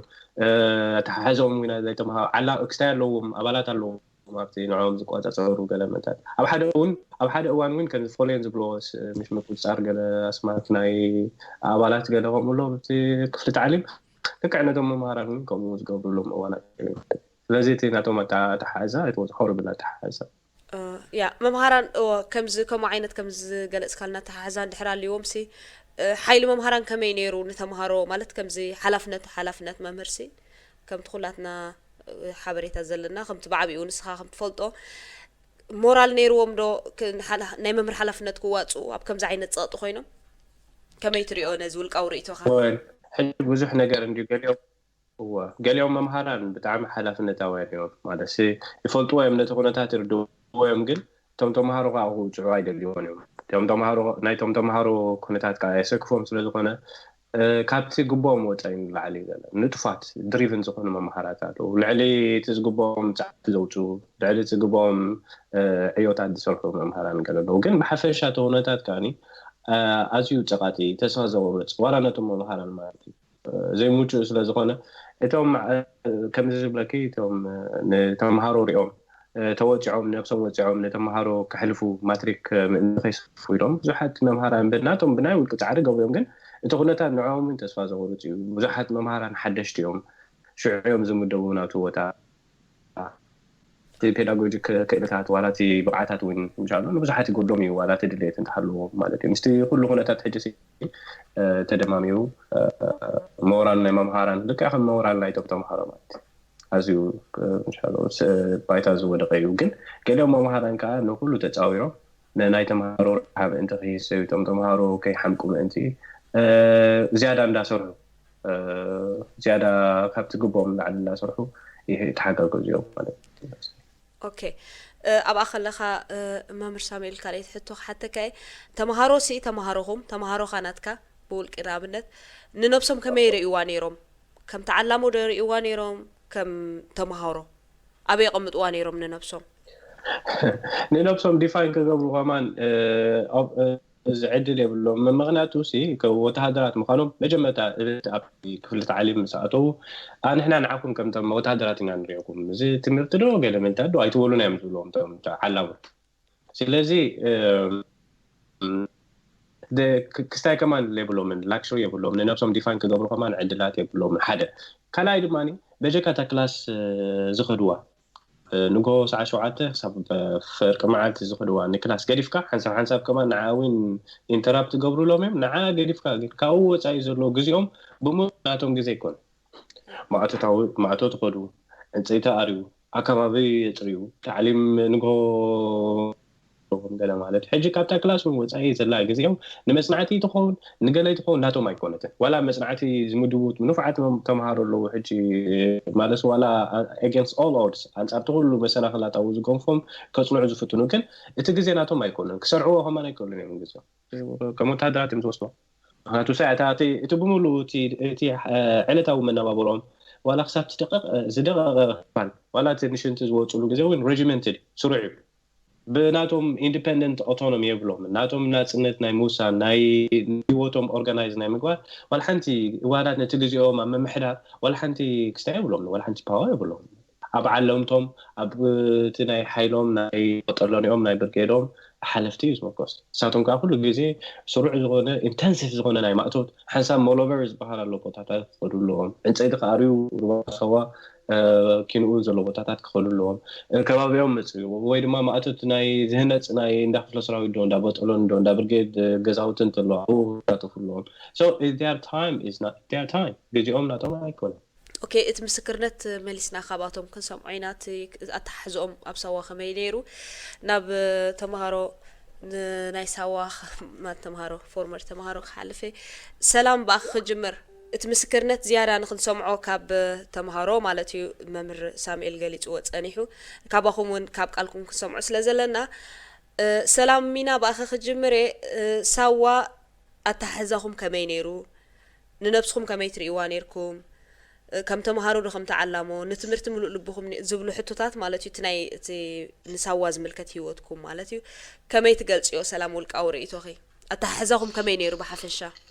ኣተሓሕዞም ወይ ናይ ተምሃሮ ዓላ ክስታይ ኣለዎም ኣባላት ኣለዎም ኣብቲ ንዕኦም ዝቆፃፀሩ ገለ መታት ኣብ ሓደ እውን ኣብ ሓደ እዋን እውን ከም ፎሌን ዝብልዎ ምስ ምቁፅፃር ገለ ኣስማት ናይ ኣባላት ገለ ከምኡ ኣሎ እቲ ክፍሊ ታዕሊም ልክዕ ነቶም መምሃራን እውን ከምኡ ዝገብሩሎም እዋናት ኣለዉ። ስለዚ እቲ ናቶም ኣተሓሕዛ እቲ ሆርብል ኣተሓሕዛ ያ መምሃራን እወ ከምዚ ከምኡ ዓይነት ከምዚ ዝገለፅካልና ኣተሓሕዛ እንድሕር ኣልዎም ሲ ሓይሊ መምሃራን ከመይ ነይሩ ንተምሃሮ ማለት ከምዚ ሓላፍነት ሓላፍነት መምህር ሲ ከምቲ ኩላትና ሓበሬታ ዘለና ከምቲ ብዓቢኡ ንስኻ ከም ትፈልጦ ሞራል ነይርዎም ዶ ናይ መምህር ሓላፍነት ክዋፅኡ ኣብ ከምዚ ዓይነት ፀቕጢ ኮይኖም ከመይ ትሪኦ ነዚ ውልቃዊ ርእይቶኻ? ሕጂ ብዙሕ ነገር እንድዩ ገሊኦም እወ ገሊኦም መምሃራን ብጣዕሚ ሓላፍነታውያን እዮም ማለት ይፈልጥዎ እዮም ነቲ ኩነታት ይርድእዎ እዮም ግን እቶም ተምሃሮ ከዓ ክውፅዑ ኣይደልይዎን እዮም እቶም ተምሃሮ ናይቶም ተምሃሮ ኩነታት ከዓ የሰክፎም ስለዝኮነ ካብቲ ግቦኦም ወፃኢ ንላዕሊ ገለ ንጡፋት ድሪቭን ዝኾኑ መምሃራት ኣለዉ ልዕሊ እቲ ዝግቦኦም ፃዕቲ ዘውፅኡ ልዕሊ እቲ ዝግቦኦም ዕዮታት ዝሰርሑ መምሃራን ገለ ኣለዉ ግን ብሓፈሻ እቲ ኩነታት ከዓ ኣዝዩ ፀቃጢ ተስፋ ዘቁርፅ ዋላ ነቶም መምሃራን ማለት እዩ ዘይምቹእ ስለ ዝኾነ እቶም ከምዚ ዝብለኪ እቶም ንተምሃሮ ሪኦም ተወፂዖም ነብሶም ወፂዖም ንተምሃሮ ከሕልፉ ማትሪክ ምእንቲ ከይስፉ ኢሎም ብዙሓት መምሃራን ብናቶም ብናይ ውልቂ ፃዕሪ ገብርዮም ግን እቲ ኩነታት ንዕኦም እውን ተስፋ ዘቁርፅ እዩ ብዙሓት መምሃራን ሓደሽቲ እዮም ሽዑ እዮም ዝምደቡ ናቱ ቦታ እቲ ፔዳጎጂክ ክእለታት ዋላ እቲ ብቕዓታት እውን ምሻሎ ንብዙሓት ይጎድሎም እዩ ዋላ እቲ ድሌት እንተሃለዎ ማለት እዩ ምስቲ ኩሉ ኩነታት ሕጂ ተደማሚሩ መውራን ናይ መምሃራን ልክዕ ከም መውራን ናይ ቶም ተምሃሮ ማለት ኣዝዩ ባይታ ዝወደቀ እዩ ግን ገሊኦም መምሃራን ከዓ ንኩሉ ተፃዊሮም ንናይ ተምሃሮ ረብሓ ምእንቲ ከይህሰዩ ቶም ተምሃሮ ከይሓምቁ ምእንቲ ዝያዳ እንዳሰርሑ ዝያዳ ካብቲ ግብኦም ንላዕሊ እናሰርሑ ይተሓጋገዙ እዮም ማለት እዩ። ኦኬ ኣብኣ ከለኻ መምህር ሳሙኤል ካልኣይቲ ሕቶ ክሓተካ እየ። ተምሃሮ ሲ ተምሃሮኹም ተምሃሮኻ ናትካ ብውልቂ ንኣብነት ንነብሶም ከመይ ይርእይዋ ነይሮም? ከም ተዓላሞ ዶ ይርእይዋ ነይሮም? ከም ተምሃሮ ኣበይ የቐምጥዋ ነይሮም ንነብሶም? ንነብሶም ዲፋይን ክገብሩ ከማን እዚ ዕድል የብሎም ምክንያቱ ሲ ወተሃደራት ምዃኖም መጀመርታ ኣብ ክፍሊ ታዕሊም ምስ ኣተዉ ንሕና ንዓኩም ከም ወተሃደራት ኢና ንሪእኩም እዚ ትምህርቲ ዶ ገለ ምንታይ ዶ ኣይትበሉና እዮም ዝብልዎም ዓላሙ ስለዚ ክስታይ ከማን የብሎምን ላክሽሪ የብሎም ንነብሶም ዲፋይን ክገብሩ ከማን ዕድላት የብሎምን ሓደ ካልኣይ ድማ በጀካ እታ ክላስ ዝኸድዋ ንጎ ሰዓ ሸውዓተ ክሳብ ፍርቂ መዓልቲ ዝኸድዋ ንክላስ ገዲፍካ ሓንሳብ ሓንሳብ ከማን ንዓ እውን ኢንተራፕት ገብሩሎም እዮም ንዓ ገዲፍካ ግን ካብኡ ወፃኢ ዘሎ ግዜኦም ብሙሉ ናቶም ግዜ ይኮን ማእቶታዊ ማእቶ ትኸዱ ዕንፀይቲ ኣርዩ ኣከባቢ የፅርዩ ታዕሊም ንጎ ገለ ማለት ሕጂ ካብታ ክላስ እውን ወፃኢ ዘላ ግዜኦም ንመፅናዕቲ ትኸውን ንገለ ትኸውን ናቶም ኣይኮነትን ዋላ መፅናዕቲ ዝምድቡ ንፉዓት ተምሃሮ ኣለዉ ሕጂ ማለት ዋላ against all odds ኣንፃር እቲ ኩሉ መሰናክላት ኣብኡ ዝገንፎም ከፅንዑ ዝፍትኑ ግን እቲ ግዜ ናቶም ኣይኮኑን ክሰርዕዎ ከማን ኣይክእሉን እዮም ግዜኦም ከም ወተሃደራት እዮም ዝወስድዎ ምክንያቱ ሳያታ እቲ ብምሉእ እቲ ዕለታዊ መነባበሮም ዋላ ክሳብ ዝደቀቀ ክፋል ዋላ እቲ ንሽንቲ ዝወፅሉ ግዜ እውን regimented ስሩዕ እዩ ብናቶም independent autonomy የብሎም ናቶም ናፅነት ናይ ምውሳን ናይ ህይወቶም organize ናይ ምግባር ዋላ ሓንቲ እዋናት ነቲ ግዜኦም ኣብ ምምሕዳር ዋላ ሓንቲ ክስታይ የብሎም ዋላ ሓንቲ power የብሎም ኣብ ዓለምቶም ኣብ እቲ ናይ ሓይሎም ናይ ቆጠሎኒኦም ናይ ብርጌዶም ሓለፍቲ እዩ ዝምርኮስ። ንሳቶም ከዓ ኩሉ ግዜ ስሩዕ ዝኾነ ኢንተንሲቭ ዝኾነ ናይ ማእቶት ሓንሳብ ሞሎቨር ዝበሃል ኣሎ ቦታታት ክኸዱ ኣለዎም። ዕንፀይቲ ክኣርዩ ሩባ ሰዋ ኪንኡ ዘሎ ቦታታት ክኸዱ ኣለዎም። ከባቢኦም መፅኡ ወይ ድማ ማእቶት ናይ ዝህነፅ ናይ እንዳ ክፍለ ሰራዊት ዶ እንዳ ቦጠሎን ዶ እንዳ ብርጌድ ገዛውትን ተሎ ኣብኡ ክሳተፉ ኣለዎም። So it's their time is not their time። ግዜኦም ናቶም ኣይኮነን። ኦኬ፣ እቲ ምስክርነት መሊስና ካባቶም ክንሰምዖ ኢና። እቲ ኣተሓሕዝኦም ኣብ ሳዋ ከመይ ነይሩ ናብ ተምሃሮ ናይ ሳዋ ተምሃሮ ፎርመር ተምሃሮ ክሓልፈ ሰላም ብኣኺ ክጅምር። እቲ ምስክርነት ዝያዳ ንክንሰምዖ ካብ ተምሃሮ ማለት እዩ መምህር ሳሙኤል ገሊፅዎ ፀኒሑ ካባኹም እውን ካብ ቃልኩም ክንሰምዖ ስለ ዘለና ሰላም ሚና ብኣኺ ክጅምር እየ። ሳዋ ኣተሓሕዛኹም ከመይ ነይሩ? ንነብስኹም ከመይ ትርእይዋ ነይርኩም? ከም ተምሃሮ ዶ ከም ተዓላሞ ንትምህርቲ ምሉእ ልብኹም ዝብሉ ሕቶታት ማለት እዩ። እቲ ናይ እቲ ንሳዋ ዝምልከት ህይወትኩም ማለት እዩ። ከመይ ትገልፅዮ ሰላም ውልቃዊ ርእይቶኺ? ኣተሓሕዛኹም ከመይ ነይሩ ብሓፈሻ?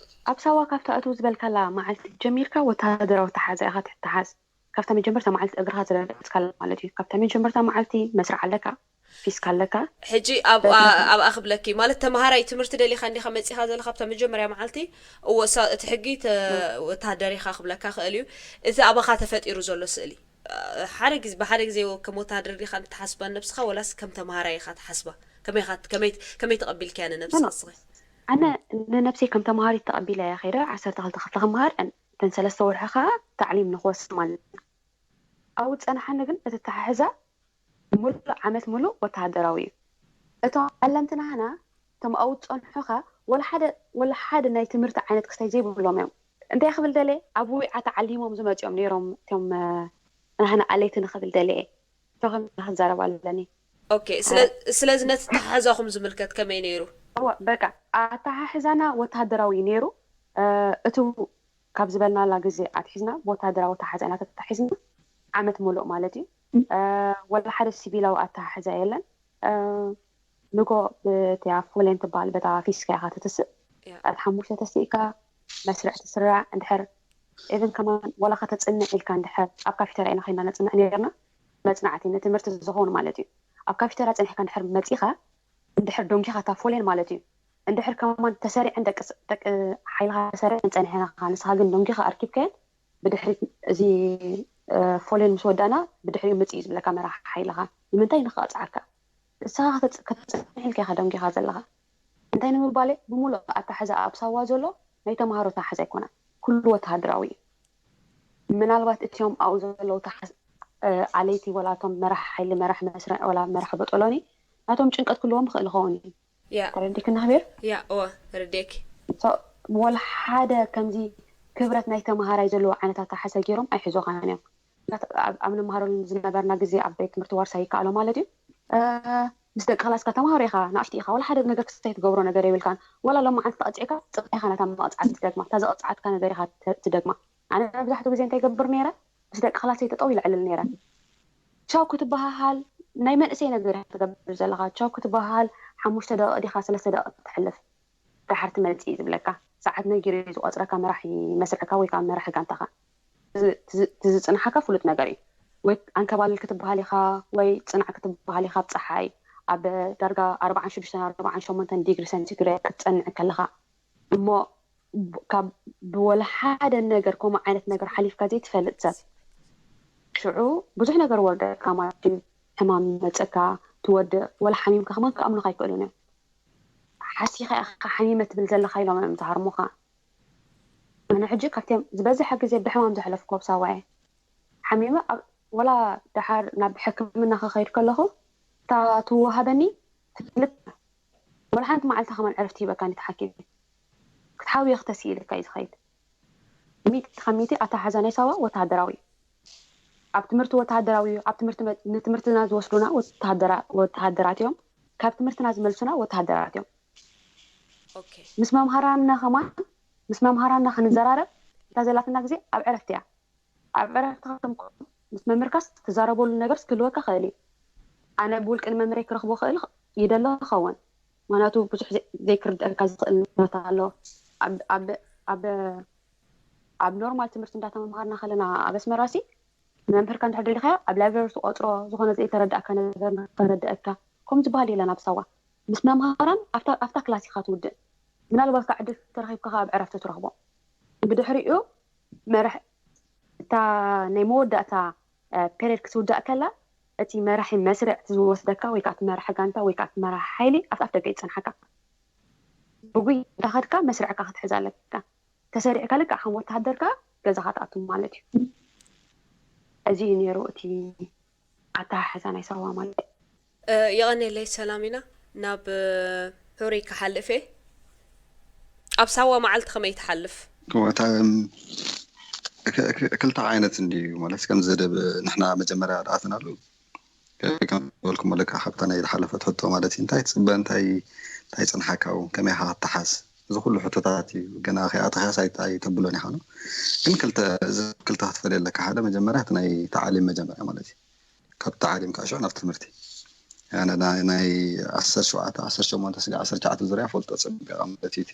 ኣብ ሳዋ ካብቲ ኣትው ዝበልካላ መዓልቲ ጀሚርካ ወተሃደራዊ ኣተሓሕዛ ኢኻ ትተሓዝ። ካብታ መጀመርታ መዓልቲ እግርኻ ዝረገፅካላ ማለት እዩ። ካብታ መጀመርታ መዓልቲ መስርዕ ኣለካ፣ ፊስካ ኣለካ። ሕጂ ኣብኣ ክብለኪ ማለት ተምሃራይ ትምህርቲ ደሊኻ እንዲኻ መፂኻ ዘለካ ኣብታ መጀመርያ መዓልቲ እወ እቲ ሕጊ ወተሃደር ኢኻ ክብለካ ክእል እዩ። እዚ ኣባኻ ተፈጢሩ ዘሎ ስእሊ ሓደ ግዜ ብሓደ ግዜ ከም ወተሃደር ዲኻ ትሓስባ ነብስኻ ወላስ ከም ተምሃራይ ኢኻ ትሓስባ? ከመይ ተቐቢልክያ ንነብስኻ ንስኺ? ኣነ ንነብሰይ ከም ተምሃሪት ተቐቢለ እያ ከይደ ዓሰርተ ክልተ ክፍሊ ክምሃር እተን ሰለስተ ወርሒ ከዓ ታዕሊም ንክወስድ ማለት ኣብኡ ዝፀናሓኒ ግን እቲ ኣተሓሕዛ ሙሉእ ዓመት ሙሉእ ወተሃደራዊ እዩ። እቶም ዓለምቲ ናህና እቶም ኣብኡ ዝፀንሑ ከ ወላ ሓደ ናይ ትምህርቲ ዓይነት ክስታይ ዘይብሎም እዮም። እንታይ ክብል ደልየ ኣብ ዊዓ ተዓሊሞም ዝመፅኦም ነይሮም እቶም ናህና ኣለይቲ ንክብል ደልየ ቶኸም ክዛረብ ኣለኒ። ኦኬ፣ ስለዚ ነቲ ኣተሓሕዛኹም ዝምልከት ከመይ ነይሩ? በቃ ኣተሓሕዛና ወተሃደራዊ ነይሩ። እቲ ካብ ዝበልናላ ግዜ ኣትሒዝና ብወተሃደራዊ ኣተሓሕዛ ኢና ተታሒዝና ዓመት ሙሉእ ማለት እዩ። ወላ ሓደ ሲቪላዊ ኣተሓሕዛ የለን። ንጎ ብቲያ ፎሌን ትበሃል በታ ፊስካ ኢኻ ትትስእ። ኣብ ሓሙሽተ ተስኢካ መስርዕ ትስራዕ እንድሕር ኢቨን ከማን ወላ ከተፅንዕ ኢልካ እንድሕር ኣብ ካፊተርያ ኢና ኮይና ነፅንዕ ነርና። መፅናዕቲ ንትምህርቲ ዝኸውን ማለት እዩ። ኣብ ካፊተርያ ፀኒሕካ እንድሕር መፂኻ እንድሕር ደንጊኻ እታ ፎሌን ማለት እዩ። እንድሕር ከማን ተሰሪዐን ደቂ ሓይልኻ ተሰሪዐን ፀኒሐኻ ንስኻ ግን ደንጊኻ ኣርኪብካየን ብድሕሪት እዚ ፎሌን ምስ ወዳእና ብድሕሪኡ ምፅእ እዩ ዝብለካ መራሒ ሓይልኻ። ንምንታይ ንክቐፅዓካ? ንስኻ ከተፅንሕ ኢልካ ኢኻ ደንጊኻ ዘለኻ። እንታይ ንምባል እየ? ብምሉእ ኣተሓሕዛ ኣብ ሳዋ ዘሎ ናይ ተምሃሮ ኣተሓሕዛ ኣይኮነን። ኩሉ ወተሃደራዊ እዩ። ምናልባት እቲኦም ኣብኡ ዘለዉ ኣለይቲ ወላ እቶም መራሕ ሓይሊ መራሕ መስርዕ ወላ መራሕ በጠሎኒ ናቶም ጭንቀት ክልዎም ይኽእል ይኸውን እዩ። ተረዲክና ክቤር? ያ እወ ተረዲእኪ። ወላ ሓደ ከምዚ ክብረት ናይ ተምሃራይ ዘለዎ ዓይነት ኣተሓሕዛ ገይሮም ኣይሕዞኻን እዮም። ኣብ ንመሃረሉ ዝነበርና ግዜ ኣብ ቤት ትምህርቲ ዋርሳይ ይከኣሎ ማለት እዩ። ምስ ደቂ ክላስካ ተምሃሮ ኢኻ፣ ንኣሽቱ ኢኻ፣ ወላ ሓደ ነገር ክስታይ ትገብሮ ነገር የብልካን። ወላ ሎም መዓልቲ ተቐፂዕካ ፅባሕ ኢኻ ነታ መቕፃዕቲ ትደግማ፣ እታ ዘቐፅዓትካ ነገር ኢኻ ትደግማ። ኣነ መብዛሕትኡ ግዜ እንታይ ይገብር ነይረ? ምስ ደቂ ክላሰይ ጠጠው ኢለ ዕልል ነይረ። ቻው ክትበሃሃል ናይ መንእሰይ ነገር ኢኻ ትገብር ዘለኻ። ቻው ክትበሃሃል ሓሙሽተ ደቂቕ ዲኻ ሰለስተ ደቂቕ ተሕልፍ። ደሓር ትመፅእ እዩ ዝብለካ። ሰዓት ነጊሩ እዩ ዝቆፅረካ መራሒ መስርዕካ ወይ ከዓ መራሒ ጋንታኻ። እቲ ዝፅንሓካ ፍሉጥ ነገር እዩ። ወይ ኣንከባልል ክትበሃል ኢኻ ወይ ፅናዕ ክትበሃል ኢኻ ኣብ ፀሓይ ኣብ ዳርጋ ኣርባዓን ሽዱሽተን ኣርባዓን ሸሞንተን ዲግሪ ሰንቲግሬድ ክትፀንዕ ከለኻ እሞ ካብ ብወላ ሓደ ነገር ከምኡ ዓይነት ነገር ሓሊፍካ ዘይትፈልጥ ሰብ ሽዑ ብዙሕ ነገር ወርደካ ማለት እዩ። ሕማም ይመፀካ ትወድእ ወላ ሓሚምካ ከማን ክኣምኑካ ኣይክእሉን እዮም። ሓሲኻ ኢኻ ሓሚመ ትብል ዘለኻ ኢሎም እዮም ዝሃርሙኻ። ኣነ ሕጂ ካብቲኦም ዝበዝሐ ግዜ ብሕማም ዘሕለፍኩ ኣብ ሳዋ እየ ሓሚመ ወላ ደሓር ናብ ሕክምና ክኸይድ ከለኹ እታ ትወሃበኒ ፍልጥ ወላ ሓንቲ መዓልቲ ከማን ዕረፍቲ ሂበካኒ እቲ ሓኪም ክትሓውዮ ክተስኢልካ እዩ ዝኸይድ። ሚእቲ ካብ ሚእቲ ኣተሓሕዛ ናይ ሳዋ ወተሃደራዊ እዩ። ኣብ ትምህርቲ ወተሃደራዊ እዩ። ኣብ ትምህርቲ ንትምህርትና ዝወስዱና ወተሃደራት እዮም። ካብ ትምህርትና ዝመልሱና ወተሃደራት እዮም። ምስ መምሃራንና ከማን ምስ መምሃራንና ክንዘራረብ እታ ዘላትና ግዜ ኣብ ዕረፍቲ እያ። ኣብ ዕረፍቲ ምስ መምህርካስ ትዛረበሉ ነገር ክህልወካ ክእል እዩ። ኣነ ብውልቂ ንመምህረይ ክረኽቦ ክእል ይደለ ክኸውን ምክንያቱ ብዙሕ ዘይክርደእካ ዝኽእል ነታ ኣሎ ኣብ ኖርማል ትምህርቲ እንዳተመሃርና ከለና ኣብ ኣስመራሲ ንመምህርካ እንድሕር ደሊኻዮ ኣብ ላይብረሪ ትቆፅሮ፣ ዝኾነ ዘይተረዳእካ ነገር ከረድአካ፣ ከምኡ ዝበሃል የለን ኣብ ሳዋ። ምስ መምሃራን ኣብታ ኣብታ ክላስ ኢኻ ትውድእ። ምናልባት ካብ ዕድል ተረኺብካ ከዓ ኣብ ዕረፍቲ ትረኽቦ። ብድሕሪኡ መርሕ እታ ናይ መወዳእታ ፔሪድ ክትውዳእ ከላ፣ እቲ መራሒ መስርዕ እቲ ዝወስደካ ወይ ከዓ እቲ መራሒ ጋንታ ወይ ከዓ እቲ መራሒ ሓይሊ ኣብቲ ኣፍ ደገ ይፀንሓካ። ብጉይ እንዳኸድካ መስርዕካ ክትሕዝ ኣለካ። ተሰሪዕካ ልክዕ ከም ወተሃደር ከዓ ገዛኻ ትኣቱ ማለት እዩ። እዚ እዩ ነይሩ እቲ ኣተሓሕዛ ናይ ሳዋ ማለት እዩ። የቐኔለይ ሰላሚና። ናብ ሕሩይ ክሓልፍ እየ። ኣብ ሳዋ መዓልቲ ከመይ ትሓልፍ? እታ ክልተ ዓይነት እንድዩ ማለት ከም ዘደብ ንሕና መጀመርያ ድኣትናሉ ከም ዝበልኩሞ ልክዕ ካብታ ናይ ዝሓለፈት ሕቶ ማለት እዩ እንታይ ትፅበ እንታይ እንታይ ፅንሓካ እውን ከመይ ኢኻ ትሓዝ እዚ ኩሉ ሕቶታት እዩ ገና ከይኣተኻስ ኣይተብሎን ኢኻ ግን ክልተ እዚ ክልተ ክትፈልየ ኣለካ ሓደ መጀመርያ እቲ ናይ ተዓሊም መጀመርያ ማለት እዩ ካብ ተዓሊም ከዓ ሽዑ ናብ ትምህርቲ ኣነ ናይ ዓሰርተ ሸውዓተ ዓሰርተ ሸሞንተ ስጋ ዓሰርተ ትሽዓተ ዙርያ ፈልጦ ፀቢቐ ማለት እዩ እቲ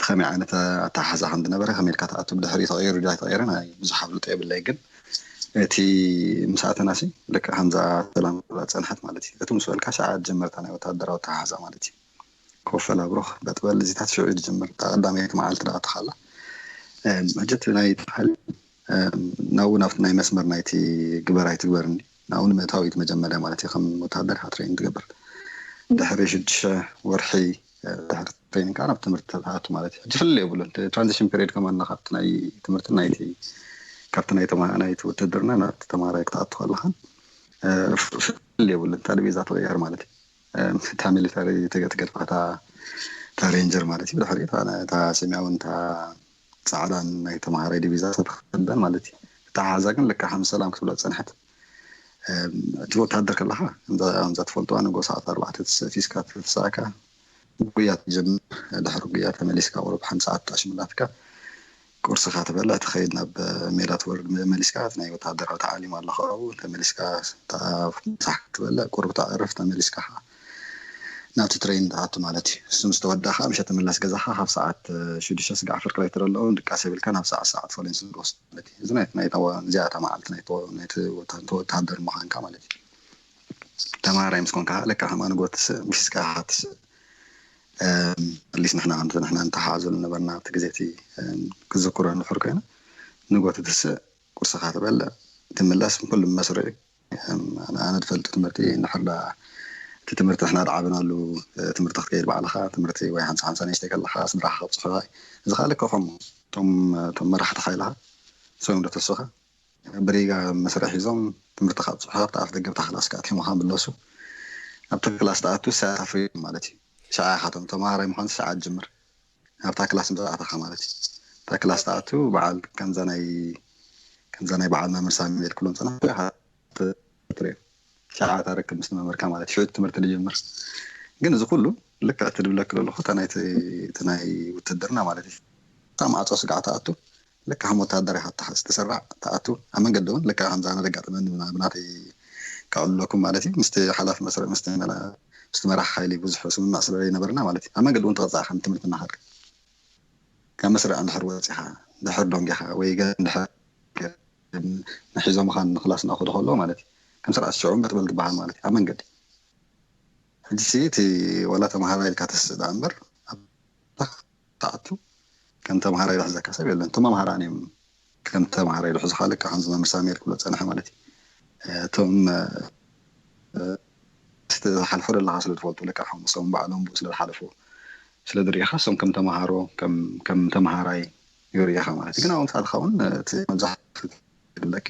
ከመይ ዓይነት ኣተሓሕዛ ከም ዝነበረ ከመይ ኢልካ ትኣቱ ብድሕሪ ተቐይሩ ድያ ተቐይረ ናይ ብዙሕ ኣፍልጦ የብለይ ግን እቲ ምስ ኣተናሲ ልክዕ ከምዛ ሰላም ክብላ ዝፀንሐት ማለት እዩ እቲ ምስ በልካ ሸዓ ዝጀመርታ ናይ ወታደራዊ ኣተሓሕዛ ማለት እዩ ኮፈላ ብሩኽ በጥበል እዚታት ሽዑ እዩ ዝጀምር እታ ቀዳመይቲ መዓልቲ ደኣ ትኻላ ሕጂ እቲ ናይ ተሓል ናብኡ ናብቲ ናይ መስመር ናይቲ ግበር ኣይትግበርኒ ናብኡ ንምእታው እዩ መጀመርያ ማለት እዩ ከም ወታደር ኢኻ ትሬኒንግ ትገብር ድሕሪ ሽዱሽተ ወርሒ ድሕሪ ትሬኒንግ ከዓ ናብ ትምህርቲ ትኣቱ ማለት እዩ ሕጂ ፍልልይ የብሉን ትራንዚሽን ፔሪድ ከማና ካብቲ ናይ ትምህርቲ ናይቲ ካብቲ ናይ ተማ ናይቲ ውትድርና ናብቲ ተማሃራይ ክትኣቱ ከለኻ ፍልልይ የብሉን እታ ዲቪዛ ትቕየር ማለት እዩ እታ ሚሊተሪ ትገድፋ እታ ሬንጀር ማለት እዩ ድሕሪ እታ ሰማያውን እታ ፃዕዳን ናይ ተምሃራይ ዲቪዛ ተተኸደን ማለት እዩ እታ ሓዛ ግን ልካ ሓምስ ሰላም ክትብሎ ዝፀንሐት እቲ ወታደር ከለካ ከምዛ ትፈልጥዋ ንጎ ሰዓት ኣርባዕተ ትስእ ፊስካ ትፍሳእካ ጉያ ትጀምር ድሕሪ ጉያ ተመሊስካ ቁሩብ ሓንቲ ሰዓት ታሽምላትካ ቁርስኻ ትበልዕ ትኸይድ ናብ ሜዳ ትወርድ መሊስካ ናይ ወታደራዊ ተዓሊም ኣለካ ኣብኡ ተመሊስካ ምሳሕ ክትበልዕ ቁሩብ ተዕርፍ ተመሊስካ ናብቲ ትሬን ትኣቱ ማለት እዩ እሱ ምስ ተወዳእካ ምሸት ትምለስ ገዛካ ካብ ሰዓት ሽዱሽተ ስጋዕ ፍርቂ ለይትር ኣለዉ ድቃስ የብልካ ናብ ሰዓት ሰዓት ፎሌን ስድሮስ ማለት እዩ እዚ ናይ ናይ እዚኣ እታ መዓልቲ ናይ ተወታደር ምዃንካ ማለት እዩ ተማሃራይ ምስ ኮንካ ለካ ከም ኣንጎ ትስእ ምሽስካ ትስእ ሊስ ንሕና ከምቲ ንሕና እንተሓዙ ዝነበርና ኣብቲ ግዜ እቲ ክዝክሮ እንድሕር ኮይኑ ንጎ ትትስእ ቁርስኻ ትበልዕ ትምለስ ኩሉ መስርዕ ኣነ ዝፈልጥ ትምህርቲ እንድሕር እቲ ትምህርቲ ንሕና ዝዓበናሉ ትምህርቲ ክትከይድ ባዕልኻ ትምህርቲ ወይ ሓንሳ ሓንሳ ንእሽተይ ከለኻ ስድራኻ ከብፅሑኻ እዚ ከዓ ልክዕ ከምኡ እቶም እቶም መራሕቲ ሓይልኻ ሰው እዮም ዶ ተስኻ ብሪጋ መስርዕ ሒዞም ትምህርቲ ካብ ፅሑፍ ኣብቲ ኣፍ ደገ ብታ ክላስ ክኣትዮም ካብ ምለሱ ኣብቲ ክላስ ትኣቱ ሳያታ ፍሪዶም ማለት እዩ። ሸዓ ኢኻ እቶም ተምሃራይ ምዃን ሸዓ ትጅምር። ኣብታ ክላስ ምስ ኣተኻ ማለት እዩ። እታ ክላስ ትኣቱ በዓል ከምዛ ናይ ከምዛ ናይ በዓል መምህር ሳሙኤል ክብሎም ዝፀናሕኩ ኢኻ ትሪኦ። ሸዓ ታረክብ ምስ መምህርካ ማለት እዩ። ሽዑ ትምህርቲ ዝጅምር። ግን እዚ ኩሉ ልክዕ እቲ ዝብለኪ ዘለኹ እታ ናይቲ እቲ ናይ ውትድርና ማለት እዩ። እታ ማዕፆ ስጋዕ ትኣቱ ልክዕ ከም ወታደር ኢኻ ትሓዝ ትስራዕ ትኣቱ ኣብ መንገዲ እውን ልክዕ ከምዚ ኣነ ዘጋጠመኒ ብናተይ ከዕልለኩም ማለት እዩ ምስቲ ሓላፊ መስርዕ ምስቲ መራ- ምስቲ መራሒ ሓይሊ ብዙሕ ስምምዕ ስለ ዘይነበረና ማለት እዩ ኣብ መንገዲ እውን ተቐፃዕ ከም ትምህርቲ እናኸድካ ካብ መስርዕ እንድሕር ወፂኻ እንድሕር ዶንጊኻ ወይ ገ- እንድሕር ንሒዞምኻ ንክላስ እናኸዱ ከለዉ ማለት እዩ ከም ስርዓት ሽዑ መጥበል ዝበሃል ማለት እዩ ኣብ መንገዲ ሕጂ እቲ ዋላ ተምሃራይ ኢልካ ተስእ ደኣ እምበር ኣብታ ክትኣቱ ከም ተምሃራይ ዝሕዘካ ሰብ የለን። እቶም መምሃራን እዮም ከም ተምሃራይ ዝሕዙኻ። ልክዕ ከምዚ መምህር ሳሙኤል ክብሎ ዝጸንሐ ማለት እዩ። እቶም ዝሓልፎ ዘለኻ ስለ ዝፈልጡ ልክዕ ከም እሶም ባዕሎም ብኡ ስለ ዝሓለፉ ስለ ዝርኢኻ እሶም ከም ተምሃሮ ከም ተምሃራይ ይርእኻ ማለት እዩ። ግን ኣብኡ ምስ ኣተኻ እውን እቲ መብዛሕትኡ ይብለኪ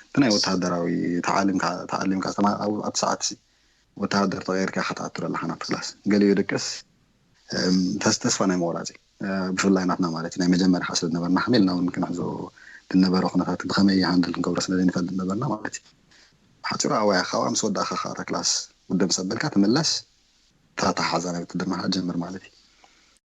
እቲ ናይ ወተሃደራዊ ተዓሊምካ ተዓሊምካ ዝተምሃ ኣብቲ ሰዓት ወተሃደር ተቐይርካ ኢኻ ትኣቱ ዘለኻ ናብቲ ክላስ። ገሊኡ ይድቅስ ተስፋ ናይ ምቑራጽ እዩ። ብፍላይ ናትና ማለት እዩ ናይ መጀመርያ ስለ ዝነበርና ከመይ ኢልና እውን ክንሕዞ ዝነበረ ኩነታት ብኸመይ ሃንድል ክንገብሮ ስለ ዘይንፈልጥ ነበርና ማለት እዩ። ብሓፂሩ ኣዋያ ካብኣ ምስ ወዳእካ ከዓ እታ ክላስ ውድእ ምስ ኣበልካ ትምለስ እታ ኣተሓሓዛ ናይ ውትድርናኻ ትጀምር ማለት እዩ።